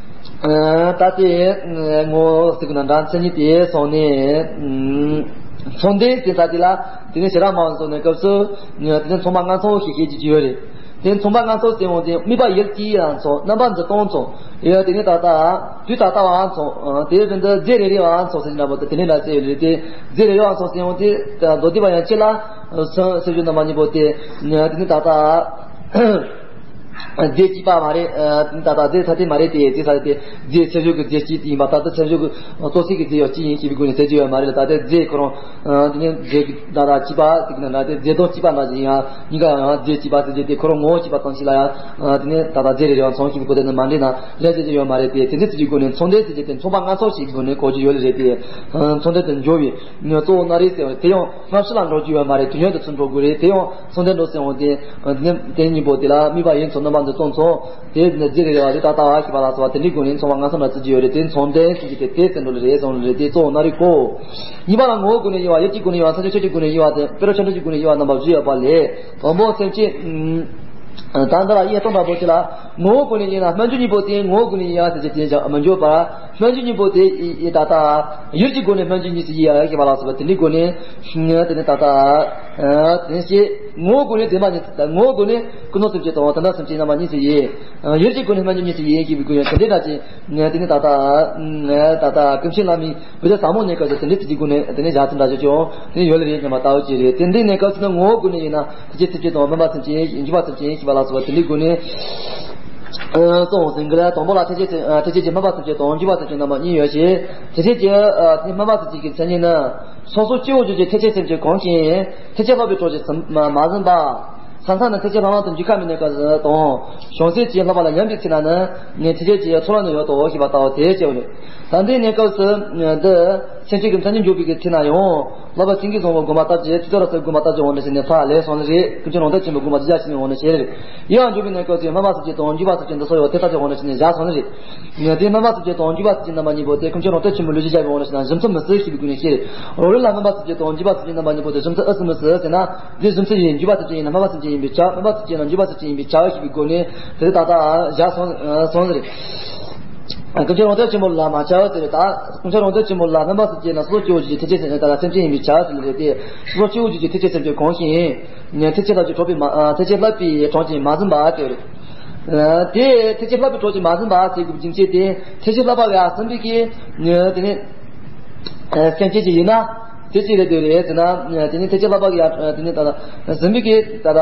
ད་དེ་ངོ་ཚིག་གི་ན་འདྲ་མཚན་ཉིད་དེ་སོང་ནས་མཚུངས་ལྡན་ཟེར་ས་དེ་ལ་དེ་ནས་ཞེ་དྲག་མང་བ་སོང་ནས་སྐབས་སུ་དེ་ནས་མཚུངས་པ་ལྔ་ཚོགས་ཞེས་བཤད་ཀྱི་ཡོད་རེད། དེ་མཚུངས་པ་ལྔ་ཚོགས་ཟེར་འོང་དེ་དམིགས་པ་ཡུལ་གཅིག་ཡང་ཚོགས། རྣམ་པ་འདི་སྟོང་ཚོགས། ཡ་དེ་ནས་ད་ལྟ་དུས་ད་ལྟ་བའང་ཚོགས། དེ་བཞིན་དུ་རྫས་རེ་རེ་བའང་ཚོགས་ཟེར་གྱི་འདྲ་པོ་དེ་དེ་ནས་འདྲ་ཟེར་ཡོད་རེད་དེ། རྫས་རེ་རེ་བའང་ཚོགས་ཟེར་འོང་དེ་མདོ་སྡེ་པ་ཡན་ཆད་ལ་སེམས་སེམས་བྱུང་རྣམ་པ་གཉིས་པོ་དེ་དེ་ནས་ད་ལྟ་རྫས་གཅིག་པ་མ་རེད། ད་ལྟ་རྫས་ཐ་དད་མ་རེད་དེ། རྫས་ས་རེད་དེ། རྫས་སེམས་བྱུང་གི་རྫས་གཅིག་ཡིན་པ། ད་ལྟ་སེམས་བྱུང་གི་རྟོགས་ཚིག་གི་རྫས་ཡང་གཅིག་ཡིན་ཞེས་པའི་སྒོ་ནས་ཟེར་གྱི་ཡོད་མ་རེད་ལ། ད་ལྟ་རྫས་ཁོ་རང་དེ་ནས་རྫས་ཀྱི་ད་ལྟ་གཅིག་པ་ཟེར་གྱི་ན་འདྲ་དེ། རྫས་དོན་གཅིག་པ་འདྲ་ཞིག་ཡིན་ཡང་གཉིས་ཀ་ཡང་རྫས་གཅིག་པ་ཟེར་གྱི་དེ་ཁོ་རང་ངོ་བོ་གཅིག་པ་ཙམ་ཞིག་ལ་ཡང་དེ་ནས་ད་ལྟ་རྫས་རེ་རེ་བ་མཚུངས་ཞེས་པའི་གོ་དོན་དེ་མ་འདྲེས་ན་ལས་བྱེད་ཀྱི་ཡོད་མ་རེད་དེ། དེ་འདྲའི་ཚིག་གི་སྒོ་ནས་མཚུངས་ལྡན་ཟེར་གྱི་དེ་མཚུངས་པ་ལྔ་ཚོགས་ཤིག་གི་སྒོ་ནས་གོ་རྒྱུ་ཡོད་ལེ་རེད་དེ། མཚུངས་ལྡན་དུ་འགྱུར་བའི་གཙོ་བོ་ན་རེ་ཟེར་བ་རེད། དེ་ཡང་སྔ་ཕྱི་ལ་འགྲོ་རྒྱུ་ཡོད་མ་རེད། དུས་ཡུན་དུ་ཚུར་འགྲོ་དགོས་རེད། དེ་ཡང་མཚུངས་ལྡན་འགྲོ་ཟེར་འོང་དེ། དེ་ནས་དེ་གཉིས་པོ་དེ་ལ་དམིགས་པ་ཡུལ་ཚོགས། རྣམ་པ་འདི་སྟོང་ཚོགས། དེ་ནས་རྫས་རེ་རེ་བ་དེ་ད་ལྟ་བ་ཞེས་པ་ལ་སོགས་པ་དེ་འདྲའི་སྒོ་ནས་མཚུངས་པ་ལྔ་ཚོགས་འདྲ་བརྩི་རྒྱུ་ཡོད་རེད་དེ། མཚུངས་ལྡན་ཟེར་གྱི་དེ་དེ་ཟེར་འགྲོ་ལེ་རེད་གསུངས་ལེ་རེད་དེ། གཙོ་བོ་ན་རེ་གོ། གཉིས་པ་ལ་ངོ་བོའི་སྒོ་ནས་དབྱེ་བ། ཡུལ་གྱི་སྒོ་ནས་དབྱེ་བ། མཚན་ཉིད་ཆོས་ཀྱི་སྒོ་ནས་དབྱེ་བ་དང་དཔེ་རུ་ཆ་འདྲ་གྱི་སྒོ་ནས་དབྱེ་བ་རྣམ་པ་བཞི་ཡོད་པ་ལས། དང་པོ་སེམས་བསྐྱེད། ད་འདི་ལ་དབྱེ་སྟངས་འདྲ་པོ་ཅིག་ལ། ངོ་བོའི་སྒོ་ནས་དབྱེ་ན་སྨོན་འཇུག་གཉིས་པོ་དེ་ངོ་བོའི་སྒོ་ནས་དབྱེ་བ་ཟེར་གྱི་དེ་མི་འཇོག་པར། སྨོན་འཇུག་གཉིས་པོ་དེ་ཡི་ད་ལྟ་ཡུལ་གྱི་སྒོ་ནས་སྨོན་འཇུག་གཉིས་སུ་དབྱེ་ཡ་ཞེས་པ་ལ་སོགས་པ་དེ་འདྲའི་སྒོ་ནས། དེ་ནས་ད་ལྟ་དེ་བྱས་ངོ་བོའི་སྒོ་ནས་བདེན་པ་གཉིས། ངོ་བོའི་སྒོ་ནས་ཀུན་རྫོབ་སེམས་བསྐྱེད་དང་དོན་དམ་སེམས་བསྐྱེད་རྣམ་པ་གཉིས་སུ་དབྱེ། ཡུལ་གྱི་སྒོ་ནས་སྨོན་འཇུག་གཉིས་སུ་དབྱེ་ཞེས་པའི་སྒོ་ནས་དེ་འདྲའི་སྒྲ་ཅན། དེ་ནས་ད་ལྟ་ད་ལྟ་ཀུན་མཁྱེན་བླ་མའི་བུ་ཟླ་ཟབ་མོ་གནས་སྐབས་སུ་དེ་འདྲའི་ཚིག་གི་སྒོ་ནས་དེ་ནས་བཞག་ཚུལ་འདྲ་ཅིག་ཀྱང་དེ་ནས་ཡོད་ལེ་རེད་སྙམ་པ་ལྟ་བུ་ཅིག་རེད། དེ་འདྲའི་གནས་སྐབས་སུ་ནི་ངོ་བོའི་སྒོ་ནས་དབྱེ་ན་ཐེག་ཆེན་སེམས་བསྐྱེད་དང་སྨོན་པ་སེམས་བསྐྱེད། འཇུག་པ་སེམས་བསྐྱེད་ཞེས་པ་ལ་སོགས་པ་དེ་འདྲའི་སྒོ་ནས་གསུངས་ཟིན་གྱི་ལ། དང་པོ་ལ་ཐེག་ཆེན་སེམས་ཐེག་ཆེན་གྱི་སྨོན་པ་སེམས་བསྐྱེད་དང་འཇུག་པ་སེམས་བསྐྱེད་རྣམ་པ་གཉིས་ཡོད་ཞེས། ཐེག་ཆེན་གྱི་སྨོན་པ་སེམས་བསྐྱེད་ཀྱི་མཚན་ཉིད་ནི། སོ་སོ་སྐྱེ་བོ་རྒྱུད་ཀྱི་ཐེག་ཆེན་སེམས་བསྐྱེད་གང་ཞིག་ཡིན། ཐེག་ཆེན་བསླབ་པའི་གྲོགས་ཀྱིས་མ་ཟིན་པ། ས་མཚམས་ནི་ཐེག་ཆེན་ལྷ་ལམ་དུ་འཇུག་ཁ་མའི་གནས་སྐབས་སུ་དང་། བྱང་སེམས་ཀྱིས་བསླབ་པ་ལ་ཉམས་ཀྱི་ཚེ་ན་ནི་ཐེག་ཆེན་གྱི་ཚོགས་ལམ་ནི་ཡོད་དོ་ཞེས་པ་ལྟ་བུ་དེ་སྐྱེ་བ་ནི། ད་ལྟའི་གནས་སྐབས་སུ་འདི་སེམས་བསྐྱེད་ཀྱི་མཚན་ཉིད་འཇོག་པའི་གི་ཚེ་ན་ཡང་། བསླབ་པ་སེང་གེའི་བཟང་པོ་བསྒོམ་པ་ལྟར་གྱི། ཐུགས་རྗེ་རབ་གསལ་བསྒོམ་པ་ལྟར་གྱི་འོང་ནས་ཟེར་ནས་ཕར་ལས་སོང་ནི་རེད། ཀུན་མཁྱེན་རང་དོན་ཆེན་པོ་བསྒོམ་པ་ཇི་བཞག་ཕྱིན་ནས་འོང་ནི་ཞེས་རེད། ཡང་འཇུག་པའི་གནས་སྐབས་སུ་སྨོན་པ་སེམས་བསྐྱེད་དང་འཇུག་པ་སེམས་བསྐྱེད་འདི་སོགས་ཡོད་དེ་ལྟར་གྱི་འོང་ནི་ཟེར་ནས་བཞག་སོང་ནི་རེད། དེ་སྨོན་པ་སེམས་བསྐྱེད་དང་འཇུག་པ་སེམས་བསྐྱེད་རྣམ་པ་གཉིས་པོ་དེ་ཀུན་མཁྱེན་རང་དོན་ཆེན་པོ་ལུས་ཀྱིས་བཞག་པའི་འོང་ནི་ཟེར་ན་གཞི་མཚམས་མི་སྲིད་ཞེས་པའི་སྒོ་ནས་བཤད། རང་ལུགས་ལ་སྨོན་པ་སེམས་བསྐྱེད་དང་འཇུག་པ་སེམས་བསྐྱེད་རྣམ་པ་གཉིས་པོ་དེ་གཞི་མཚམས་ཨུ་སུ་མི་སྲིད་ཟེར་ན། འདི་གཞི་མཚམས་ཡིན། འཇུག་པ་སེམས་བསྐྱེད་ཡིན་ན་སྨོན་པ་སེམས་བསྐྱེད་ཡིན་པས་ཁྱབ། སྨོན་པ་སེམས་བསྐྱེད་ན་འཇུག་པ་སེམས་བསྐྱེད་ཡིན་པས་ཁྱབ་ཞེས་པའི་སྒོ་ནས་དེ་ལྟ་ལྟ་བཞག་སོང་སོང་ཟེར། ཀུན་མཁྱེན་རང་དོན་ཆེན་པོ་ལ་མ་ཁྱབ་ཟེར་རེད། ད་ཀུན་མཁྱེན་རང་དོན་ཆེན་པོ་ལ་སྨོན་པ་སེམས་བསྐྱེད་ན་སོ་སོ་སྐྱེ་བོ་རྒྱུད་ཀྱི་ཐེག་ཆེན་སེམས་ད་ལ་སེམས་ཅན་ཡིན་པས་ཁྱབ་ཟེར་ལེ་རེད་དེ། སོ་སོ་སྐྱེ་བོ་རྒྱུད་ཀྱི་ཐེག་ཆེན་སེམས་བསྐྱེད་གང་ཞིག་ཡིན། ཐེག་ཆེན་བསླབ་པའི་གྲོགས་ཀྱིས་མ་ཐེག་ཆེན་བསླབ་པའི་གྲོགས་ཀྱིས་མ་ཟིན་པ་དེ་རེད། དེ་ཐེག་ཆེན་བསླབ་པའི་གྲོགས་ཀྱིས་མ་ཟིན་པ་ཟེར་དགོས་པའི་རྒྱུ་མཚན་དེ། ཐེག་ཆེན་བསླབ་པ་ག་ཟིན་པའི་གི་དེ་ནི། སེམས་ཅན་ཅིག་ཡིན་ན། དེ་ཅི་རེད་དེ་རེད་ཟེར་ན། དེ་ནི་ཐེག་ཆེན་བསླབ་པ་གི་ཡ་དེ་ནི་ད་ལྟ་ཟིན་པའི་གི་ད་ལྟ་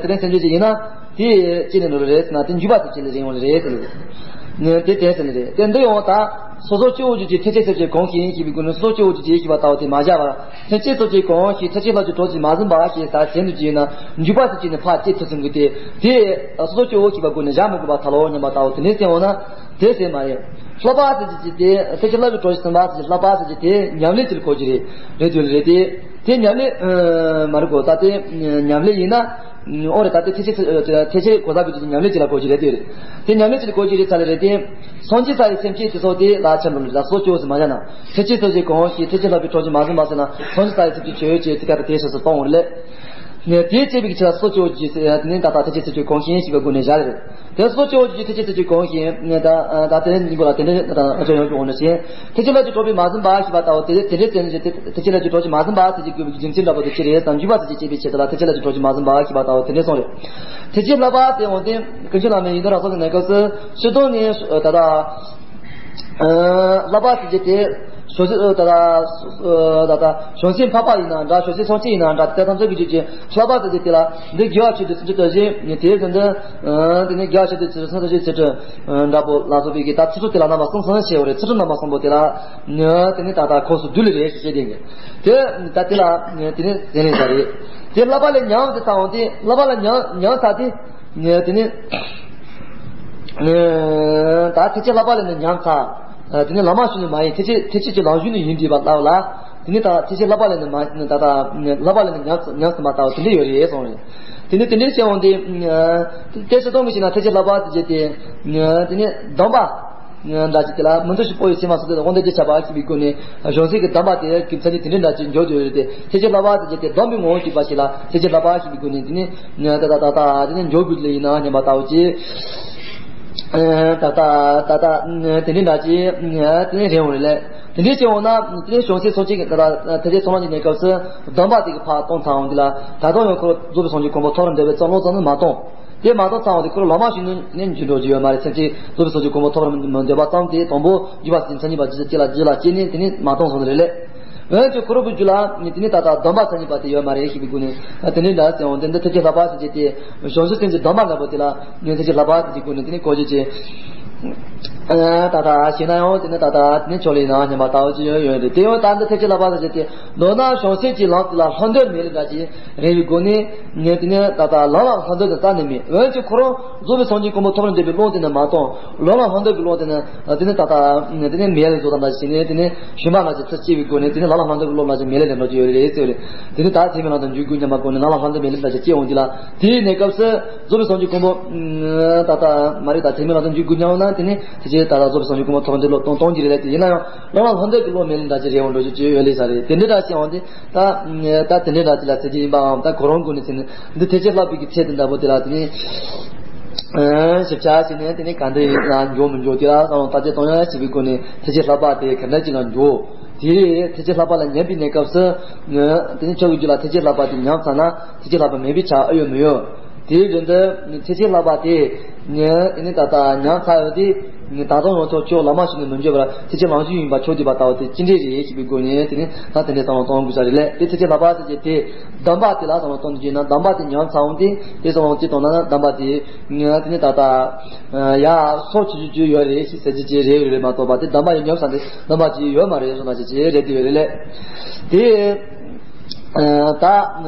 དེ་ནི་སེམས་ཅན་ཅིག་ཡིན་ན། དེ་ཅི་ནས་འགྲོ་རེད་ཟེར་ན། དེ་འཇུག་པ་དེ་ཅི་ལས་རིང་བ་རེད་ཟེར་ལེ། དེ་དེ་ཟེར་ནི་རེད། དེ་འདི་ཡང་ད་སོ་སོ་སྐྱེ་བོ་རྒྱུད་ཀྱི་ཐེག་ཆེན་སེམས་བསྐྱེད་གང་ཞིག་ཡིན་ཞེས་པའི་སྒོ་ནས། སོ་སོ་སྐྱེ་བོ་རྒྱུད་ཀྱི་ཞེས་པ་ལྟ་བུ་དེ་མ་བཞག་པར། སེམས་ཅན་སོ་སྐྱེ་གང་ཞིག་ཐེག་ཆེན་བསླབ་ཀྱི་གྲོགས་ཀྱིས་མ་ཟིན་པ་ཞེས་ད་ཟིན་དུ་བྱས་ན། འཇུག་པ་དེ་ཅི་ནས་ཕར་ཅི་ཐུབ་ཟིན་དགོས་ཏེ། དེ་སོ་སོ་སྐྱེ་བོ་ཞེས་པའི་སྒོ་ནས་བཞག་མི་དགོས་པ་ད་ལོ་སྙམ་པ་ལྟ་བུ་དེ་ནས་ཟེར་འོང་ན། དེ་ཟེར་མ་རེད། བསླབ་པ་ཟེར་གྱི་དེ་ཐེག་ཆེན་བསླབ་པའི་གྲོགས་ཀྱིས་ཟིན་པ་ཟེར་གྱི་བསླབ་པ་ཟེར་གྱི་དེ་ཉམས་ལེན་ཅིག་ལ་གོ་རྒྱུ་རེད། རེད་དུས་རེད་དེ། དེ་ཉམས་ལེན་མ་རེད་གོ། ད་དེ་ཉམས་ལེན་ཡིན་ན། ཨོ་རེད། ད་དེ་ཐེག་ཆེན་ཐེག་ཆེན་གོ་ས་བུ་དེ་ཉམས་ལེན་ཅིག་ལ་གོ་རྒྱུ་རེད། དེ་རེད། དེ་ཉམས་ལེན་ཅིག་ལ་གོ་རྒྱུ་རེད་ཚར་ལེ་རེད་དེ། སངས་རྒྱས་ས་ཡི་སེམས་ཅན་དེ་ཚོ་དེ་ལ་ཆ་འགྲོ་ལ་སོ་སྐྱོ་ཟེར་མ་བྱ་ན། ཐེག་ཆེན་ཐེག་ཆེན་གང་ཞིག་ཐེག་ཆེན་ལྷག་པའི་གྲོགས་ཀྱིས་མ་ཟིན་པ་ཟེར་ན། སངས་རྒྱས་ས་ཡི་སེམས་ཅན་ཆོས་ཡོད་ཅེས་དེ་ག་ད་དེ་ཞེས་སུ་གཏོང་བ་རེད། ནས་དེའི་བཅས་པའི་ཆ་ལ་སོ་སྐྱོ་རྒྱུ་ཟེར་དེ་ནི་ད་ལྟ་ཐེག་ཆེན་ཐེག་ཆེན་གང་ཞིག་ཞེས་པའི་སྒོ་ནས་བཞག་རེད། དེ་སོ་སྐྱོ་རྒྱུ་ཐེག་ཆེན་ཐེག་ཆེན་གང་ཞིག་ནས་ད་ད་དེ་ནི་སྙིང་པོ་ལ་དེ་འདྲའི་ད་ཨ་ཅོ་ཡོང་ཀྱང་འོང་ནས་ཤེས། ཐེག་ཆེན་ལྷག་པའི་གྲོགས་ཀྱིས་མ་ཟིན་པ་ཞེས་པ་ལྟ་བུ་དེ་དེ་འདྲའི་བསྟན་ནས་ཐེག་ཆེན་ལྷག་པའི་གྲོགས་ཀྱིས་མ་ཟིན་པ་ཟེར་གྱི་དགོས་པའི་རྒྱུ་མཚན་འདྲ་པོ་དེ་ཅི་རེད་དམ། འཇུག་པ་ཟེར་གྱི་བཅས་པའི་ཆེད་དུ་ལ་ཐེག་ཆེན་ལྷག་པའི་གྲོགས་ཀྱིས་མ་ཟིན་པ་ཞེས་པ་ལྟ་བུ་དེ་འདྲའི་གསུངས་རེད། ཐེག་ཆེན་ལྷག་པ་དེ་འོང་དེ་ཀུན་མཁྱེན་བླ་མའི་ཡོན་ཏན་རབ་གསལ་གྱི་གནས་སྐབས་སུ་སྤྱིར་བཏང་ནས་ད་ལྟ། ལྷག་པ་ཟེར་རྒྱུ་དེ། བྱང་སེམས་ད་ལྟ་ད་ལྟ་བྱང་སེམས་འཕགས་པ་ཡིན་ན་འདྲ། བྱང་སེམས་སངས་རྒྱས་ཡིན་ན་འདྲ། དེ་ཐམས་ཅད་ཀྱི་རྒྱུད་ཀྱི་ལྷག་པ་ཟེར་རྒྱུ་དེ་ལ་འདི་དགེ་བ་ཆེད་དུ་སེམས་ཅན་དོན་བཞིན་དེའི་ཚུལ་འདི། དེ་ནི་དགེ་བ་ཆེད་དུ་སེམས་ཅན་དོན་བཞིན་ཚུལ་ཁྲིམས་འདྲ་པོ་ལ་སོགས་པའི་གི་ད་ཚུལ་ཁྲིམས་དེ་ལ་རྣམ་པ་གསུམ་གསུམ་བྱས་པ་རེད། ཚུལ་ཁྲིམས་རྣམ་པ་གསུམ་པོ་དེ་ལ་དེ་ནི་ད་ལྟ་ཁོངས་སུ་བསྡུས་ལེ་རེད་ཞེས་བཤད་དེ་གི་དེ་ད་དེ་ལ་དེ་ནི་དེ་ནི་ད་རེད། དེ་ལྷག་པ་ལས་ཉམས་དེ་ལྟ་འོང་དེ་ལྷག་པ་ལ་ཉམས་ཉམས་ས་དེ། དེ་ནི། ད་ཐེག་ཆེན་ལྷག་པ་ལས་ནི་ཉམས་ཚར། དེ་ནི་ལམ་མ་ཞུགས་ནི་མ་ཡིན། ཐེག་ཆེན་ཐེག་ཆེན་གྱི་ལམ་ཞུགས་ནི་ཡིན་འདྲིས་པ་ལྟ་བུ་ལ། དེ་ནི་ད་ཐེག་ཆེན་ལྷག་པ་ལས་ནི་མ་ད་ད་ལྷག་པ་ལས་ནི་ཉམས་ཉམས་སུ་མ་ལྟ་བུ་དེ་འདྲ་ཡོད་རེད་གསུངས་རེད། དེ་ནི་དེ་འདྲའི་བཤད་འོང་དེ། དེ་ཚེ་སྟོང་གི་ཕྱིར་ན་ཐེག་ཆེན་ལྷག་པ་དེ་བྱས་ཏེ། དེ་ནི་སྡོམ་པ། འདྲ་ཅིག་དེ་ལ་མུ་སྟེགས་ཤིང་སྤོང་བའི་སེམས་མ་སོགས་དེ་དབང་དུ་བྱས་པ་ཞེས་པའི་སྒོ་ནས་བྱང་སེམས་ཀྱི་སྡོམ་པ་དེ་གི་མཚན་ཉིད་དེ་འདྲའི་འདྲ་ཅིག་འཇོག་དགོས་རེད་དེ། ཐེག་ཆེན་ལྷག་པ་དེ་བྱས་ཏེ་སྡོམ་པའི་ངོ་བོ་ཞེས་པ་ཞིག་ལ་ཐེག་ཆེན་ལྷག་པ་ཞེས་པའི་སྒོ་ནས་དེ་ནི། ད་ད་ད་ད་དེ་ནི་འཇོག་དགོས་ལེ་ཡིན་ན་སྙམ་པ་ལྟ་བུ་ཅིག་ད་ད་ད་ད་དེ་འདྲའི་འདྲ་ཅིག་དེ་ནི་རེད་འོང་རེད་ལེ། དེ་འདྲའི་བྱས་འོང་ན་དེ་ནི་བྱང་སེམས་སོགས་ཅིག་ད་ད་ཐེག་ཆེན་ཚོགས་ལམ་གྱི་གནས་སྐབས་སུ་སྡོམ་པ་དེ་གི་ཕར་གཏོང་ཚར་འོང་དེ་ལ་ད་དུང་ཡང་ཁོ་རྫོགས་པའི་སངས་རྒྱས་གོ་འཕང་མཐོ་རུ་འགྲོ་བའི་རྩ་བ་ཙམ་ནི་མ་གཏོང་། དེ་མ་གཏོང་ཚར་བ་དེ་ཁོ་རང་ལམ་མ་ཞུགས་ནས་འགྱུར་འགྲོ་རྒྱུ་ཡོད་མ་རེད། སེམས་ཅན་རྫོགས་པའི་སངས་རྒྱས་གོ་འཕང་ཐོབ་པར་མི་འདོད་པ་ཙམ་དེ་དང་པོ་འཇུག་པ་ཟེར་མཚན་ཉིད་པ་རྒྱུད་ལ་སྐྱེ་ལ་རྒྱུད་ལ་སྐྱེས་ནས་དེ་ནས་མ་གཏོང་སོང་རེད་ལེ། འོན་ཀྱང་ཁོ་རང་གི་རྒྱུད་ལ་ནི་དེ་ནས་ད་ལྟ་སྡོམ་པ་མཚན་ཉིད་པ་དེ་ཡོད་མ་རེད་ཞེས་པའི་སྒོ་ནས་དེ་ནས་འདྲ་ཟེར་འོང་དེ་འདི་ཐེག་ཆེན་ལྷག་པ་ཟེར་གྱི་དེ་བྱང་ཆུབ་སེམས་ཀྱི་སྡོམ་པ་འདྲ་པོ་དེ་ལ་ནི་ཐེག་ཆེན་ལྷག་པ་ཟེར་གྱི་སྒོ་ནས་དེ་ནས་གོ་རྒྱུ་ཅིག་ད་ལྟ་ཤེས་ན་ཡང་དེ་ནས་ད་ལྟ་དེ་ནས་ཆོག་ལེ་ཡིན་ན་སྙམ་པ་ལྟ་བུ་ཅིག་ཡོད་ཡོད་རེད། དེ་ཡང་ད་འདི་ཐེག་ཆེན་ལྷག་པ་ཟེར་གྱི་དེ་མདོར་ན་བྱང་སེམས་ཀྱི་ལམ་དེ་ལ་ལྷག་འདོད་མེད་ལེ་འདྲ་ཅིག་རེ་བའི་སྒོ་ནས། ངས་དེ་ནས་ད་ལྟ་ལམ་ལ་ལྷག་འདོད་དེ་རྩ་ནས་མེད། འོན་ཀྱང་ཁོ་རང་རྫོགས་པའི་སངས་རྒྱས་གོ་འཕང་ཐོབ་པར་འདོད་པའི་བློ་དེ་ནི་མ་གཏོང་། ལམ་ལ་ལྷག་འདོད་ཀྱི་བློ་དེ་ནི་དེ་ནི་ད་ལྟ་དེ་ནི་མེད་ལེ་བཟོ་དང་འདྲ་ཞིག་ནས་དེ་ནི་ཞུམ་པ་འདྲ་ཞིག་ཚུར་སྐྱེ་བའི་སྒོ་ནས་དེ་ནི་ལམ་ལ་ལྷག་འདོད་ཀྱི་བློ་འདྲ་ཞིག་མེད་ལེ་ལེ་འགྲོ་གི་ཡོད་རེད་ཟེར་བ་རེད། དེ་ནི་ད་ཐེག་དམན་ལམ་དུ་འཇུག་དགོས་སྙམ་པའི་སྒོ་ནས་ལམ་ལ་ལྷག་འདོད་མེད་ལེ་འདྲ་ཞིག་སྐྱེ་འོང་དུས་ལ་དེའི་གནས་སྐབས་སུ་རྫོགས་པའི་སངས་རྒྱས་གོ་འཕང་ད་ལྟ་མ་རེད། ད་ཐེག་དམན་ལམ་དུ་འཇུག་དགོས་སྙམ་ན་དེ་ནི་དེ་ཅི་ད་ལྟ་རྫོགས་པའི་སངས་རྒྱས་གོ་འཕང་ཐོབ་པར་འདོད་བློ་གཏོང་གཏོང་གི་རེད་ལེ། དེ་ཡིན་ན་ཡང་ལམ་ལ་ལྷག་འདོད་ཀྱི་བློ་མེད་ལེ་འདྲ་ཞིག་རེ་བ་འགྲོ་རྒྱུ་ཅིག་ཡོད་ལེ་ས་རེད། དེ་འདྲ་འདྲ་ཞིག་འོང་དུས། ད་ད་དེ་འདྲའི་འདྲ་ཅིག་ལ་ཟེར་གྱི་ཡིན་པའམ། ད་གོ་རིམ་སྒོ་ནས་ཟེར་ནས་འདི་ཐེག་ཆེན་ལྷག་པའི་གི་ཚད་དེ་འདྲ་པོ་དེ་ལ་དེ་ནི་ཞིབ་ཆ་བྱས་ནས་དེ་ནི་ག་འདྲ་ཡིན་ན་འཇོག་མི་འཇོག་དེ་ལ་བསམ་བློ་བརྟག་དཔྱད་གཏོང་ཡ་བྱེད་པའི་སྒོ་ནས་ཐེག་ཆེན་ལྷག་པ་དེ་ག་འདྲ་ཅིག་ལ་འཇོག་དེ་རེད། ཐེག་ཆེན་ལྷག་པ་ལ་ཉན་པའི་གནས་སྐབས་སུ་དེ་ནི་ཁྱོད་ཀྱི་རྒྱུད་ལ་ཐེག་ཆེན་ལྷག་པ་དེ་ཉམས་ཚར་ན་ཐེག་ཆེན་ལྷག་པ་མེད་པའི་ཆ་ཨེ་ཡོད་མི་ཡོད། དེའི་རིང་དུ་ཐེག་ཆེན་ལྷག་པ་དེ། ནི་ད་ལྟ་ཉམས་ཚར་ཡོད་དེ། ད་དུང་ཡང་ཐོག་ཁྱོད་ལམ་མ་ཞུགས་ནས་མི་འགྱུར་བར་ཐེག་ཆེན་ལམ་ཞུགས་ཡིན་པ་ཁྱོད་བསྡད་པ་ལྟ་བུ་དེ་ཅི་འདྲས་རེད་ཞེས་པའི་སྒོ་ནས་དེ་ནི་ད་དེ་འདྲས་བསམ་བློ་གཏོང་དགོས་ས་རེད་ལེ། དེ་ཐེག་ཆེན་ལྷག་པ་ཟེར་གྱི་དེ་སྡོམ་པ་དེ་ལ་བསམ་བློ་གཏོང་དུས་ན་སྡོམ་པ་དེ་ཉམས་ཚར་འོང་དེ་དེ་བསམ་བློ་ཅི་གཏོང་ན་ན་སྡོམ་པ་དེ་དེ་ནི་ད་ལྟ་ཡ་སྲོག་ཆུད་རྒྱུ་ཅིག་ཡོད་རེད་ཞེས་ཟེར་རྒྱུ་ཅིག་རེད་རེད་མ་གཏོགས་པ་དེ་སྡོམ་པ་ཡི་ཉམས་ས་དེ་སྡོམ་པ་ཅིག་ཡོད་མ་རེད་བསམ་ན་ཅིག་ཅིག་རེད་དེ་ཡོད་རེད་ལེ། དེ། ད་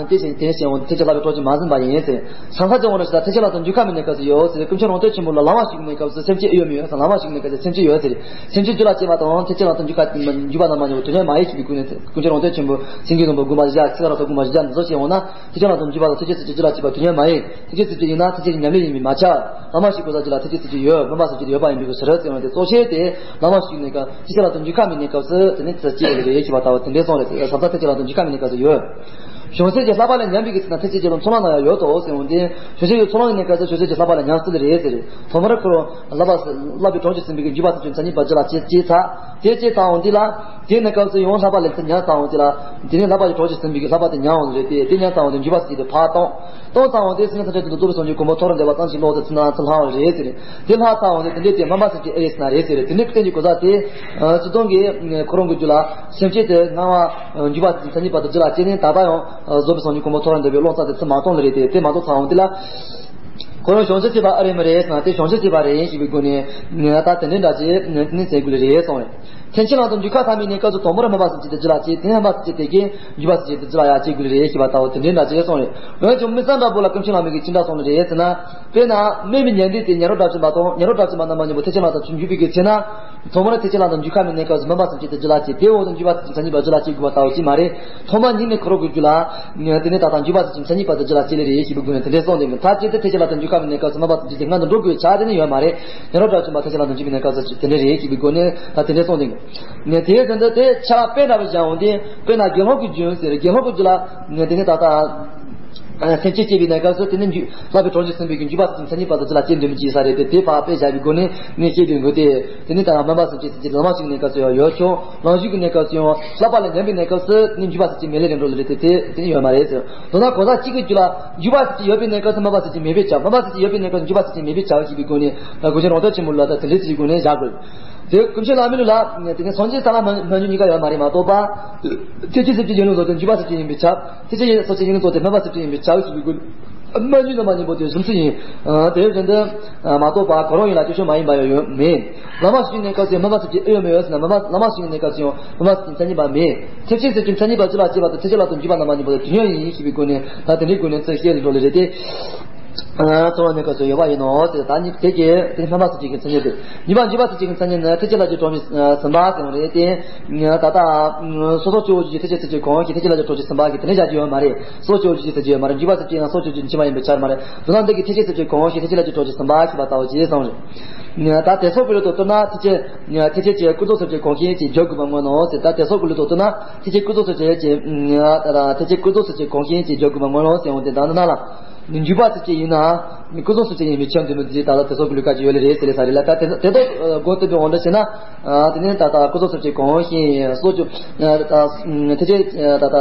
དེ་བཞིན་དེ་བཞིན་འོང་ཐེག་ཆེན་ལྷག་པའི་གྲོགས་ཀྱིས་མ་ཟིན་པ་ཡིན་ཟེར། སང་ས་ཅི་འོང་ན་ཞེ་ད་ཐེག་ཆེན་ལམ་དུ་འཇུག་ཁ་མི་གནས་སྐབས་སུ་ཡོད་ཟེར། ཀུན་མཁྱེན་རང་དོན་ཆེན་པོ་ལ་ལམ་མ་ཞུགས་མི་གནས་སྐབས་སུ་སེམས་ཅན་ཨེ་ཡོད་མི་ཡོད་ཟེར། ལམ་མ་ཞུགས་མི་གནས་སྐབས་སུ་སེམས་ཅན་ཡོད་ཟེར། སེམས་ཅན་རྒྱུད་ལ་སྐྱེས་པ་དང་ཐེག་ཆེན་ལམ་དུ་འཇུག་ཁ་འཇུག་པ་རྣམས་མ་ཉམས་པ་དུས་མཉམ་མ་ཡིན་ཞེས་པའི་སྐུ་ནས་ཀུན་མཁྱེན་རང་དོན་ཆེན་པོ་སེང་གེའི་ལྷུན་པོ་དགོངས་པ་བཞི་བརྒྱ་ཚིག་ར་སོགས་དགོངས་པ་བཞི་བརྒྱ་འདི་ཚོ་ཞིག་འོང་ན་ཐེག་ཆེན་ལམ་དུ་འཇུག་པ་དང་ཐེག་ཆེན་སེམས་ཅན་རྒྱུད་ལ་སྐྱེས་པ་དུས་མཉམ་མ་ཡིན། ཐེག་ཆེན་སེམས་ཅན་ཡིན་ན་ཐེག་ཆེན་གྱི་ཉམས་ལེན་ཡིན་མིན་མ་ཁྱབ། ལམ་མ་ཞུགས་པའི་རྒྱུད་ལ་ཐེག་ཆེན་སེམས་ཅན་ཡོད། སྨོན་པ་སེམས་ཅན་ཡོད་པ་ཡིན་པའི་ཕྱིར་ཟེར་བ་དེ་གཙོ་ཆེ་སྟེ་ལམ་མ་ཞུགས་མི་གནས་སྐབས་ཐེག་ཆེན་ལམ་དུ་འཇུག་ཁ་མི་གནས་སྐབས་སུ་དེ་ནི་ཚེ་སྐྱེ་བ་རེད་ཞེས་པ་ལྟ་བུ་དེ་འདྲའི་གསུངས་རེད། ས་མཚམས་ཐེག་ཆེན་ལམ་དུ་འཇུག་ཁ་མི་གནས་སྐབས་སུ་ཡོད། བྱང་སེམས་ཀྱི་ལྷག་པ་ལ་ཉམས་པའི་གི་ཚེ་ན་ཐེག་ཆེན་གྱི་ལམ་ཚོགས་ལམ་ན་ཡང་ཡོད་དོ་ཟེར་འོང་དེ། བྱང་སེམས་ཀྱི་ཚོགས་ལམ་གྱི་གནས་སྐབས་སུ་བྱང་སེམས་ཀྱི་ལྷག་པ་ལ་ཉམས་སྲིད་རེད་ཟེར། ཐོག་མར་ཁོ་རང་ལྷག་པ་ལྷག་པའི་གྲོགས་ཀྱི་ཟིན་པའི་གི་འཇུག་པ་ཐེག་ཆེན་མཚན་ཉིད་པ་རྒྱུད་ལ་སྐྱེས་སྐྱེས་ཚར། དེ་སྐྱེས་ཚར་འོང་དེ་ལ། དེའི་གནས་སྐབས་སུ་ཡང་ལྷག་པ་ལས་ཚེ་ཉམས་ཚར་འོང་དེ་ལ། དེ་ནས་ལྷག་པ་ཀྱི་གྲོགས་ཀྱིས་ཟིན་པའི་གི་ལྷག་པ་དེ་ཉམས་འོང་རེད་དེ། དེ་ཉམས་ཚར་འོང་དེ་འཇུག་པ་ཟིན་དེ་ཕར་གཏོང་། གཏོང་ཚར་འོང་དེ་སེམས་ཅན་ཐམས་ཅད་དུ་རྫོགས་པའི་སངས་རྒྱས་གོ་འཕང་ཐོབ་པར་འདོད་པ་ཙམ་ཞིག་བློ་དེ་ཚུར་ན་ཚུར་ལྷག་འོང་རེད་ཟེར། དེ་ལྷག་ཚར་འོང་དེ་དེ་འདྲའི་དེ་སྨོན་པ་སེམས་ཅན་ཨེ་རེད་ཟེར་ན་རེད་ཟེར། དེ་འདྲའི་སྐུ་རྟེན་གྱི་གོ་ས་དེ། སྤྱིར་བཏང་གི་ཁོ་རང་གི་རྒྱུད་ལ་སེམས་ཅན་དེ་སྔ་མ་འཇུག་པ་ཐེག་ཆེན་མཚན་ཉིད་པ་དང་རྒྱུད་ལ་སྐྱེས་ནས་ད་ལྟ་ཡང་རྫོགས་པའི་སངས་རྒྱས་གོ་འཕང་ཐོབ་པར་འདོད་པའི་བློ་རྩ་དེ་ཚུར་མ་གཏོང་ལེ་རེད་དེ། དེ་མ་གཏོང་ཚར་འོང་དེ་ལ། ཁོ་རང་བྱང་ཆུབ་སེམས་དཔའ་ཨེ་རེད་མི་རེད་ཟེར་ན་དེ་བྱང་ཆུབ་སེམས་དཔའ་རེད་ཞེས་པའི་སྒོ་ནས་ད་དེ་འདྲའི་འདྲ་ཅིག་ནི་ཟེར་དགོས་ལེ་རེད་གསུངས་རེད། ཐེག་ཆེན་ལམ་དུ་འཇུག་ཁ་ཐ་མའི་གནས་སྐབས་སུ་དང་པོར་སྨོན་པ་སེམས་ཅན་དེ་རྒྱུད་ལ་སྐྱེས། དེ་ནས་སྨོན་པ་སེམས་ཅན་དེ་གིས་འཇུག་པ་སེམས་ཅན་དེ་རྒྱུད་ལ་ཡང་སྐྱེ་དགོས་ལེ་རེད་ཞེས་པ་ལྟ་བུ་དེ་འདྲའི་འདྲ་ཅིག་གསུངས་རེད། འོན་ཀྱང་དམིགས་བསལ་འདྲ་པོ་ལ་ཀུན་མཁྱེན་བླ་མའི་གི་ཅི་འདྲ་གསུངས་ནི་རེད་ཟེར་ན། དཔེར་ན་སྨན་པའི་ཉལ་ཁྲི་དེ་ཉལ་རོ་འདྲ་ཅིག་མ་གཏོགས་ཉལ་རོ་འདྲ་ཅིག་མ་གཏོགས་མ་ཉལ་པོ་ཐེག་ཆེན་ལམ་དུ་འཇུག་པའི་གི་ཚེ་ན། ཐོག་མར་ཐེག་ཆེན་ལམ་དང་འཇུག་ཁམས་མའི་གནས་སྐབས་སུ་སྨོན་པ་སེམས་བསྐྱེད་དེ་རྒྱུད་ལ་སྐྱེས། དེའི་འོག་ཏུ་འཇུག་པ་སེམས་བསྐྱེད་མཚན་ཉིད་པ་རྒྱུད་ལ་སྐྱེ་དགོས་པ་ལྟ་བུ་ཅིག་མ་རེད། ཐོག་མར་ཉིད་ནས་ཁོ་རང་གི་རྒྱུད་ལ། དེ་ནས་ད་ལྟ་འཇུག་པ་སེམས་བསྐྱེད་མཚན་ཉིད་པ་དེ་རྒྱུད་ལ་སྐྱེས་ལེ་རེད་ཞེས་པའི་སྒོ་ནས་དེ་འདྲའི་གསུངས་འདུག་མཐར་གྱིས་དེ་ཐེག་ཆེན་ལམ་དང་འཇུག་ཁམས་མའི་གནས་སྐབས་སུ་སྨོན་པ་སེམས་བསྐྱེད་ཀྱི་སྔོན་དུ་འགྲོ་དགོས་པའི་ཆ་དེ་ནི་ཡོད་མ་རེད། ཡང་རབ་ཏུ་བྱུང་བ་ཐེག་ཆེན་ལམ་དུ་འཇུག་པའི་གནས་སྐབས་སུ་དེ་འདྲ་རེད་ཞེས་པའི་སྒོ་ནས་ད་དེ་འདྲའི་གསུངས་འདུག་དེའི་ཕྱིར་དཔེ་འདྲ་བ་བཞག་འོང་དུས། དཔེར་ན་དགེ་སློང་གི་རྒྱུན་ཟེར། དགེ་སློང་གི་རྒྱུད་ལ་དེ་ནི་ད་ལྟ། སེམས་བསྐྱེད་སྐྱེས་པའི་གནས་སྐབས་སུ་དེ་ནི་འཇུག་བསླབ་པའི་གྲོགས་སུ་སེམས་པའི་འཇུག་པ་སེམས་བསྐྱེད་མཚན་ཉིད་པ་དང་རྒྱུད་ལ་སྐྱེ་འདོད་མི་བྱེད་ས་རེད་དེ། དེ་ཕར་དཔེ་བཞག་པའི་སྒོ་ནས་ནི་སྐྱེ་འདོད་དགོས་ཏེ། དེ་ནི་ད་སྨོན་པ་སེམས་བསྐྱེད་སེམས་བསྐྱེད་ལམ་ཞིག་གི་གནས་སྐབས་སུ་ཡང་ཡོད་ཆོག་ལམ་ཞུགས་ཀྱི་གནས་སྐབས་སུ་ཡང་བསླབ་པ་ལས་འདས་པའི་གནས་སྐབས་སུ་ནི་འཇུག་པ་སེམས་བསྐྱེད་མེད་ལེ་རེད་འགྲོ་ལེ་རེད་དེ། དེ་དེ་ནི་ཡོད་མ་རེད་ཟེར། མདོར་ན་གང་ཟག་གཅིག་གི་རྒྱུད་ལ་འཇུག་པ་སེམས་བསྐྱེད་ཡོད་པའི་གནས་སྐབས་སུ་སྨོན་པ་སེམས་བསྐྱེད་མེད་པའི་ཆ། སྨོན་པ་སེམས་བསྐྱེད་ཡོད་པའི་གནས་སྐབས་སུ་འཇུག་པ་སེམས་བསྐྱེད་མེད་པའི་ཆ་ཞེས་པའི་སྒོ་ནས་ད་གུ་ཅན་རང་རྟོགས་ཆེན་མོ་ལ་ད་དེ་འདྲའི་ཚིག་གི་སྒོ་ནས་བཞག་དགོས། དེ་སྐུ་མཆེད་ལྷ་མི་ལུགས་ལ་དེ་ནི་སངས་རྒྱས་ས་ལ་སྨོན་སྨོན་འཇུག་གཉིས་ཀ་ཡོད་མ་རེད་མ་གཏོགས་པ། ཐེག་ཆེན་སེམས་བསྐྱེད་ཡོན་ལུགས་ཚོ་དེ་འཇུག་པ་སེམས་བསྐྱེད་ཡིན་པའི་ཆ། ཐེག་ཆེན་སེམས་བསྐྱེད་ཡོན་ལུགས་ཚོ་དེ་སྨོན་པ་སེམས་བསྐྱེད་ཡིན་པའི་ཆ་ཞེས་པའི་སྒོ་ནས། སྨོན་འཇུག་རྣམ་པ་གཉིས་པོ་དེ་གཞུང་ཚིག་ཡིན། དེ་བཞིན་དུ་མ་གཏོགས་པ་གོ་རིམ་ཡིན་ལ་སྐྱོ་ཤོས་མ་ཡིན་པ་ཡང་ཡོད་མེད། བླ་མ་ཞིག་གནས་སྐབས་སུ་སྨོན་པ་སེམས་བསྐྱེད་ཨེ་ཡོད་མེད་ཡོད་ཟེར་ན། སྨོན་པ་བླ་མ་ཞིག་གནས་སྐབས་སུ་ཡང་སྨོན་པ་སེམས་བསྐྱེད་མཚན་ཉིད་པ་མེད། ཐེག་ཆེན་སེམས་བསྐྱེད་མཚན་ཉིད་པ་རྒྱུད་ལ་སྐྱེས་པ་དང་ཐེག་ཆེན་ལམ་དུ་འཇུག་པ་རྣམ་པ་གཉིས་པོ་དེ་དོན་ཡོད་ཡིན་ཞེས་པའི་སྒོ་ནས་ད་དེ་འདྲའི་སྒོ་ནས་ཚིག་བཤད་འགྲོ་ལེ་རེད་དེ། ཚོར་བ་གནས་སྐབས་སུ་ཡོད་པ་ཡིན་ནོ་ཟེར། ད་ནི་དེ་གའི་དེ་སྨོན་པ་སེམས་བསྐྱེད་ཀྱི་མཚན་ཉིད་དེ། གཉིས་པ་འཇུག་པ་སེམས་བསྐྱེད་ཀྱི་མཚན་ཉིད་ནི་ཐེག་ཆེན་ལམ་གྱི་གྲོགས་མི་གསུམ་པ་ཟེར་བ་རེད་དེ། ད་ལྟ་སོ་སོ་སྐྱེ་བོ་ཆོས་ཀྱི་ཐེག་ཆེན་སེམས་བསྐྱེད་གང་ཞིག་ཐེག་ཆེན་ལམ་གྱི་གྲོགས་ཀྱི་གསུམ་པ་གི་དེ་འདྲ་བཞག་རྒྱུ་ཡོད་མ་རེད། སོ་སོ་སྐྱེ་བོ་ཆོས་ཀྱི་ཐེག་ཆེན་ཡོད་མ་རེད། འཇུག་པ་སེམས་བསྐྱེད་ན་སོ་སོ་སྐྱེ་བོ་ཆོས་མ་ཡིན་པའི་ཆ་མ་རེད། དོན་དག་འདི་གི་ཐེག་ཆེན་སེམས་བསྐྱེད་གང་ཞིག་ཐེག་ཆེན་ལམ་གྱི་གྲོགས་ཀྱི་གསུམ་པ་ཞེས་པ་ལྟ་བུ་ཅེས་གསུངས་རེད། ད་དེ་སོགས་ཀྱི་ལུགས་དུ་བསྟུན་ན་ཐེག་ཆེན་ཐེག་ཆེན་གྱི་ཀུན་རྫོབ་སེམས་བསྐྱེད་གང་ཞིག་ཅེས་བརྗོད་དགོས་པ་མངོན་ནོ་ཟེར། ད་དེ་སོགས་ཀྱི་ལུགས་དུ་བསྟུན་ན་ཐེག་ཆེན་ཀུན་རྫོབ་སེམས་བསྐྱེད་ཀྱི་ད་ཐེག་ཆེན་ཀུན་རྫོབ་སེམས་བསྐྱེད་གང་ཞིག་ཅེས་བརྗོད་དགོས་པ་མངོན་ནོ་ཟེར་འོང་དེ། ད་འདི་ན་ལ་འཇུག་པ་སེམས་བསྐྱེད་ཡིན་ན། ཀུན་རྫོབ་སེམས་བསྐྱེད་ཡིན་པའི་ཕྱིར་འདི་མི་འཛིན། ད་ལྟ་དེ་སོགས་ཀྱི་ལུགས་ཀ་ཅིག་ཡོད་ལེ་རེད་ཟེར་ལེ་ས་རེད་ལ། ད་དེ་དེ་དག་སྒོ་བསྟན་པའི་འོང་འདྲ་བྱས་ན། དེ་ནས་ད་ལྟ་ཀུན་རྫོབ་སེམས་བསྐྱེད་གང་ཞིག་སོ་བཅུ། ད་ཐེག་ཆེན་ད་ལྟ་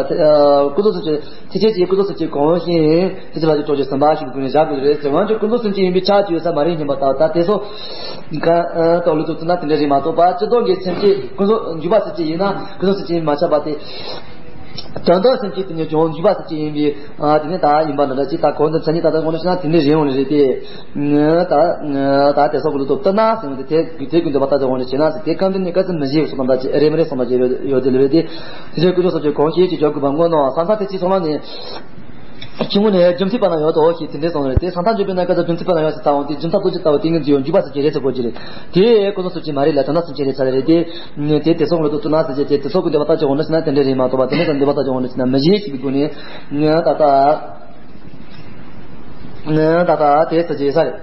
ཀུན་རྫོབ་སེམས་བསྐྱེད་ཐེག་ཆེན་གྱི་ཀུན་རྫོབ་སེམས་བསྐྱེད་གང་ཞིག་ཐེག་ཆེན་ལམ་གྱི་གྲོགས་ཀྱི་གསུམ་པ་ཞིག་གི་སྒོ་ནས་བཞག་དགོས་རེད་ཟེར། འོན་ཀྱང་ཀུན་རྫོབ་སེམས་བསྐྱེད་ཡིན་པའི་ཕྱིར་ཅེས་ཡོད་ས་མ་རེད་སྙམ་པ་ལྟ་བུ། ད་དེ་སོགས་ཀ་ད་ལུགས་དུ་བསྟུན་ན་དེ་འདྲ་རེད་མ་གཏོགས་པ། སྤྱིར་བཏང་གི་སེམས་བསྐྱེད་ཀུན་རྫོབ་འཇུག་པ་སེམས་བསྐྱེད་ཡིན་ན་ཀུན་རྫོབ་སེམས་བསྐྱེད་ཡིན་མ་ཆགས་པ་དེ། དོན་དམ་སེམས་བསྐྱེད་དེ་ནི་ཀྱང་འཇུག་པ་སེམས་བསྐྱེད་ཡིན་པའི་ཨ་དེ་ནི་ད་ཡིན་པ་འདྲ་འདྲ་ཅིག་ད་གོང་དུ་མཚན་ཉིད་ད་ལྟ་དགོངས་ནས་ཕྱིན་ན་དེ་འདྲ་རེད་འོང་ནི་རེད་དེ། ད་ད་དེ་སོགས་ཀྱི་ལུགས་དུ་བསྟུན་ན་ཟེར་བ་དེ་དེ་དེ་ཀུན་འདུས་པ་ལྟ་དགོངས་ནས་ཕྱིན་ན་ཟེར། དེ་གང་དེ་ནི་ག་ཚོད་མི་བཞེད་སོགས་དང་འདྲ་ཅིག་རེད་མི་རེད་སོགས་དང་ཅིག་ཡོད་དེ་ལུས་རེད་དེ། དེ་ཚོའི་ཀུན་རྫོབ་སེམས་བསྐྱེད་གང་ཞིག་ཅེས་བརྗོད་དགོས་པ་མངོན་ནོ། ས་མཐའ་ཐེག་ཆེན་ཚོགས་ལམ་ནི། ཆུང་ངུ་ནས་རྒྱུ་མཐུན་པ་ན་ཡོད་དོ་ཞེས་དེ་འདྲའི་གསུངས་རེད་དེ། ས་མཐའ་འཇོག་པའི་གནས་སྐབས་སུ་རྒྱུ་མཐུན་པ་ན་ཡོད་ཟེར་ལྟ་འོང་དེ་རྒྱུ་མཐའ་རྡོ་རྗེ་ལྟ་བུ་དེ་ངེས་འཛིན་ཡང་འཇུག་པ་སེམས་བསྐྱེད་རེད་ཟེར་དགོས་ཀྱི་རེད། དེ་ཀུན་རྫོབ་སེམས་བསྐྱེད་མ་རེད་ལ་དོན་དམ་སེམས་བསྐྱེད་རེད་ཚར་རེད་དེ། དེ་དེ་སོགས་ཀྱི་ལུགས་དུ་བསྟུན་ན་ཟེར་རྗེས་དེ་དེ་སོགས་ཀྱི་འདོད་པ་ལྟ་ཅི་འོང་འདྲ་ཞིག་ན་དེ་འདྲ་རེད་མ་གཏོགས་པ་དེ་འདྲ་དང་འདོད་པ་ལྟ་ཅི་འོང་འདྲ་ཞིག་ན་མི་བཞེད་ཞེས་པའི་སྒོ་ནས། ད་ལྟ། ད་ལྟ་དེ་ཟེར་རྗེས་ས་རེད།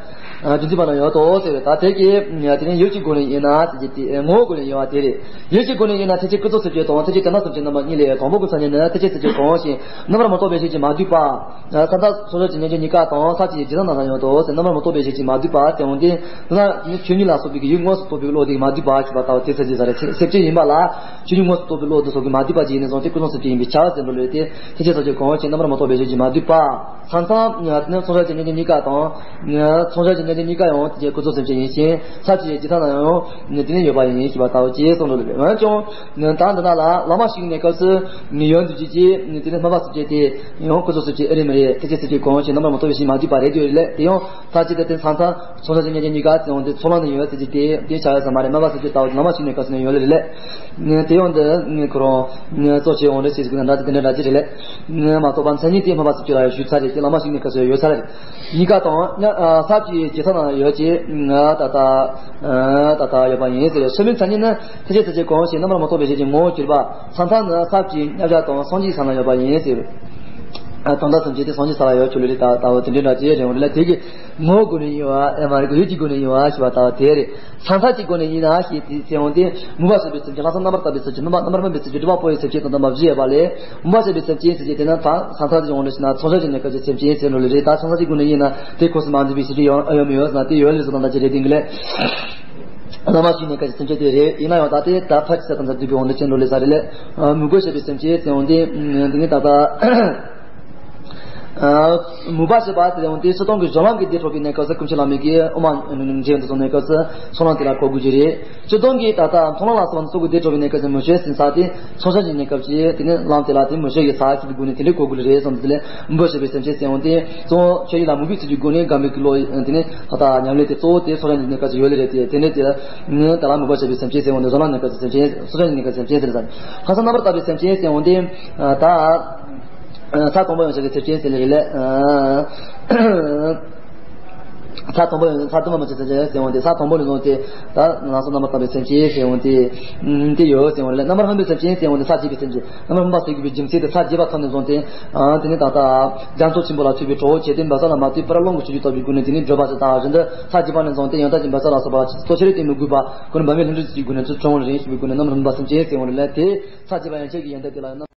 རྒྱུ་མཐུན་པ་ན་ཡོད་དོ་ཟེར་རེད། ད་དེ་གི་དེ་ནས་ཡུལ་གྱི་སྒོ་ནས་ཡིན་ན་ཟེར་རྗེས་དེ་ངོ་བོའི་སྒོ་ནས་ཡིན་པ་དེ་རེད། ཡུལ་གྱི་སྒོ་ནས་ཡིན་ན་ཐེག་ཆེན་ཀུན་རྫོབ་སེམས་བསྐྱེད་དང་ཐེག་ཆེན་དོན་དམ་སེམས་བསྐྱེད་རྣམ་པ་གཉིས་ལས་དང་པོ་གི་མཚན་ཉིད་ནི་ཐེག་ཆེན་སེམས་བསྐྱེད་གང་ཞིག་རྣམ་པར་མི་རྟོག་པའི་ཞེན་ཅིང་མ་འདུས་པ། ས་མཐའ་ཚོགས་བསགས་ཀྱི་མྱོང་བྱེད་གཉིས་ཀ་དང་ས་བཅུའི་རྒྱུད་ཐ་ན་ན་ཡོད་དོ་ཟེར། རྣམ་པར་མི་རྟོག་པའི་ཞེན་ཅིང་མ་འདུས་པ་ཟེར་འོང་དེ། ན་ཆོས་ཉིད་ལ་སོགས་པའི་ཡུལ་དངོས་སུ་རྟོགས་པའི་བློ་དེ་མ་འདུས་པ་ཞེས་པ་ལྟ་བུ་དེ་ཟེར་རྗེས་ས་རེད། སེམས་བསྐྱེད་ཡིན་པ་ལ་ཆོས་ཉིད་དངོས་སུ་རྟོགས་པའི་བློ་དེ་སོགས་ཀྱིས་མ་འདུས་པ་ཅིག་ཡིན་ནས་བཟུང་སྟེ་ཀུན་རྫོབ་སེམས་བསྐྱེད་ཡིན་པའི་ཕྱིར་ཟེར་འགྲོ་ལོས་ཏེ། ཐེག་ཆེན་སེམས་བསྐྱེད་གང་ཞིག་རྣམ་པར་མི་རྟོག་པའི་ཞེན་ཅིང་མ་འདུས་པ། ས་མཐའ་ཚོགས་བསགས་ཀྱི་མྱོང་བྱེད་གཉིས་ཀ་དང་། ཚོགས་བསགས་ཀྱི་མྱོང་བྱེད་གཉིས་ཀ་ཡང་དེ་ཀུན་རྫོབ་སེམས་བསྐྱེད་ཡིན་ཞིང་ས་བཅུའི་རྒྱུད་ཐ་ན་ཡང་དེ་ནི་ཡོད་པ་ཡིན་ཞེས་པ་ལྟ་བུ་ཅེས་གསུངས་འགྲོ་ལོས། འོན་ཀྱང་ད་འདི་ན་ལ་བླ་མ་ཞིག་གནས་སྐབས་སུ་ཡོན་དུ་བྱེད་ཀྱི་དེ་ནི་སྨོན་པ་སེམས་བསྐྱེད་དེ་ཡང་ཀུན་རྫོབ་སེམས་བསྐྱེད་ཨེ་རེད་མི་རེད། ཐེག་ཆེན་སེམས་བསྐྱེད་གང་ཞིག་རྣམ་པར་མི་རྟོག་པའི་ཞེན་མ་འདུས་པ་རེད་དེ་ལས་དེ་ཡང་ས་བཅུ་དེ་སྟེང་ས་མཐའ་ཚོགས་བསགས་ཀྱི་མྱོང་བྱེད་གཉིས་ཀ་ཟེར་འོང་དེ་ཚོགས་ལམ་ནས་ཡོད་ཟེར་གྱི་དེ་དེ་ཆ་ཡོད་ས་མ་རེད། སྨོན་པ་སེམས་བསྐྱེད་ལྟ་བུ་བླ་མ་ཞིག་གནས་སྐབས་སུ་ནས་ཡོད་ལེ་རེད་ལས། དེ་ཡང་འདི་ཁོ་རང་གཙོ་ཆེ་འོང་འདྲ་ཞིག་ཟེར་གྱི་འདྲ་དེ་འདྲ་འདྲ་ཅི་རེད་ལས། མ་གཏོགས་པ་མཚན་ཉིད་དེ་སྨོན་པ་སེམས་བསྐྱེད་ལ་ཡང་ཞུས་ཚར་རེད་ཀྱི་བླ་མ་ཞིག་གནས་སྐབས་སུ་ཡོད་ཚར་རེད། གཉིས་ཀ་དང་ས་བཅུའི་རྒྱུད་ཐ་ན་ཡོད་ཅེས་ད་ལྟ་ད་ལྟ་ཡོད་པ་ཡིན་ཟེར། ཆོས་མིན་མཚན་ཉིད་ནི་ཐེག་ཆེན་སེམས་བསྐྱེད་གང་ཞིག་རྣམ་པར་མི་རྟོག་པའི་ཞེན་ཅིང་ངོ་བོར་གྱུར་པ། ས་མཐའ་ནི་ས་བཅུའི་མཉམ་གཞག་དང་སངས་རྒྱས་ས་ལ་ཡོད་པ་ཡིན་ཟེར། དོན་དམ་སེམས་བསྐྱེད་དེ་སངས་རྒྱས་ས་ལ་ཡོད་ཆོག་ལེ་རེད། ད་ལྟ་བུ་དེ་འདྲའི་འདྲ་ཅི་རེད་འོང་ལེ་དེ་གི་ངོ་བོའི་སྒོ་ནས་ཡིན་པ་ཨེ་མ་རེད་ཀྱི་ཡུལ་གྱི་སྒོ་ནས་ཡིན་པ་ཞེས་པ་ལྟ་བུ་དེ་རེད། ས་མཐའ་གཅིག་སྒོ་ནས་ཡིན་ན་ཞེས་དེ་ཟེར་འོང་དེ་མུན་པ་སེལ་བའི་སེམས་བསྐྱེད་ལྷག་བསམ་རྣམ་པར་དག་པའི་སེམས་བསྐྱེད་སྣང་བ་རྣམ་པར་སྨིན་པའི་སེམས་བསྐྱེད་སྒྲིབ་པ་སྤོང་བའི་སེམས་བསྐྱེད་དང་ལྡན་པ་བཞི་ཡོད་པ་ལས་མུན་པ་སེལ་བའི་སེམས་བསྐྱེད་ཟེར་གྱི་དེ་ནི་ད་ས་མཐའ་གཅིག་འོང་ལེ་ཞེ་ན་ཚོགས་བསགས་ཀྱི་གནས་སྐབས་ཀྱི་སེམས་བསྐྱེད་ཟེར་ནོ་ལེ་རེད། ད་ཚོགས་བསགས་ཀྱི་སྒོ་ནས་ཡིན་ན་དེ་ཁོངས་སུ་མ་འདུས་པའི་སེམས་བསྐྱེད་ཡོད་ཡོད་མི་ཡོད་ཟེར་ན་དེ་ཡོད་ལེ་ཟེར་དང་ད་ཅི་རེད་དེང་གི་ལས། བླ་མ་ཞིག་གནས་སྐབས་ཀྱི་སེམས་བསྐྱེད་དེ་རེད། ཡིན་ན་ཡང་ད་དེ་ད་ཕར་ཅི་ས་དང་ད་འདུས་པའི་འོང་ལེ་ཅན་ནོ་ལེ་ས་རེད་ལས། མུན་པ་སེལ་བའི་སེམས་བསྐྱེད་ཟེར་འོང་དེ་དེ་ནི་ད་ལྟ། མུན་པ་ཞེས་པ་དེ་ཡང་དེ་སྤྱིར་བཏང་གི་སྦྱོར་ལམ་གྱི་སྡེ་འཕྲོ་བའི་གནས་སྐབས་སུ་སྐུ་མཆེད་བླ་མའི་གི་དབུ་མ་འབྱེད་དུ་སོང་གནས་སྐབས་སུ་ཚོགས་ལམ་དེ་ལ་གོ་དགོས་ཀྱི་རེད། སྤྱིར་བཏང་གི་ད་ལྟ་མཐོང་ལམ་ལ་སོགས་པ་སྣ་ཚོགས་ཀྱི་སྡེ་འཕྲོ་བའི་གནས་སྐབས་སུ་མུན་པ་སེལ་ཟེར་དེ་ཚོགས་བསགས་ཀྱི་གནས་སྐབས་ཀྱི་དེ་ནི་ལམ་དེ་ལ་དེ་མུན་པ་སེལ་གྱི་ས་ཞེས་པའི་སྒོ་ནས་དེ་འདྲའི་གོ་དགོས་ལེ་རེད་བསམ་དེ་ལས་མུན་པ་སེལ་བའི་སེམས་བསྐྱེད་ཟེར་ཡང་དེ་གཙོ་བོ་ཆོས་ཉིད་ལ་མོས་གུས་ཚུལ་གྱི་སྒོ་ནས་དགའ་མོས་ཀྱི་བློ་དེ་ནི་ད་ལྟ་ཉམས་ལེན་དེ་གཙོ་བོ་དེ་ཚོགས་བསགས་ཀྱི་གནས་སྐབས་སུ་ཡོད་ལེ་རེད། དེ་དེ་འདྲའི་དེ་ནི་ད་ལ་མུན་པ་སེལ་བའི་སེམས་བསྐྱེད་ཟེར་ཡང་དེ་སྦྱོར་ལམ་གནས་སྐབས་སུ་སེམས་བསྐྱེད་ཚོགས་བསགས་ཀྱི་གནས་སྐབས་སུ་སེམས་བསྐྱེད་ཟེར་ལེ་ས་རེད། ལྷག་བསམ་རྣམ་པར་དག་པའི་སེམས་བསྐྱེད་ཟེར་ཡང་དེ་ད། ས་དང་པོ་ཡང་ཞིག་གི་ཚེ་ཅན་ཟེར་ལེ་རེད་ལས། ས་དང་པོ་ཡང་ས་དུ་མ་མ་ཅི་ཟེར་ཟེར་འོང་དེ། ས་དང་པོ་ནས་བཟུང་སྟེ་ད་ནང་སོ་རྣམ་པར་དག་པའི་སེམས་ཅན་ཟེར་འོང་དེ། ཨུམ། དེ་ཡོད་ཟེར་འོང་ལ། རྣམ་པར་སྨིན་པའི་སེམས་ཅན་ཟེར་འོང་དེ། ས་བརྒྱད་པའི་སེམས་ཅན། རྣམ་པར་སྨིན་པ་ཟེར་དགོས་པའི་རྒྱུ་མཚན་དེ་ས་བརྒྱད་པ་ཐོབ་ནས་བཟུང་སྟེ། ཨ། དེ་ནས་ད་ལྟ་རྒྱ་མཚོ་ཆེན་པོ་ལ་ཐུག་པའི་གྲོགས་བྱས་ཏེ་འབད་བསགས་ལ་མ་ལྟོས་པར་ཀློང་གི་སྤྱོད་བརྒྱུད་ལྟ་བུའི་སྒོ་ནས། དེ་ནས་བགྲོད་པ་ཞིག་དང་། རེད་འདི་ས་བརྒྱད་པ་ནས་བཟུང་སྟེ་ཡང་དག་ཅིག་འབད་བསགས་ལ་སོགས་པ་ལ་གཙོ་ཆེར་བརྟེན་ནས་དགོས་པ་ཁོ་ནི་འབད་མེད་ལྷུན་གྲུབ་ཀྱི་སྒོ་ནས་ཚུལ་བྱུང་རེད་ཞེས་པའི་སྒོ་ནས། རྣམ་པར་སྨིན་པ་སེམས་ཅན་ཟེར་འོང་ལ། དེ་ས་བརྒྱད་པ་ཡན་ཆད་ཀྱི་ཡོན་ཏན་དེ་ལ་ཡང་རྣམ།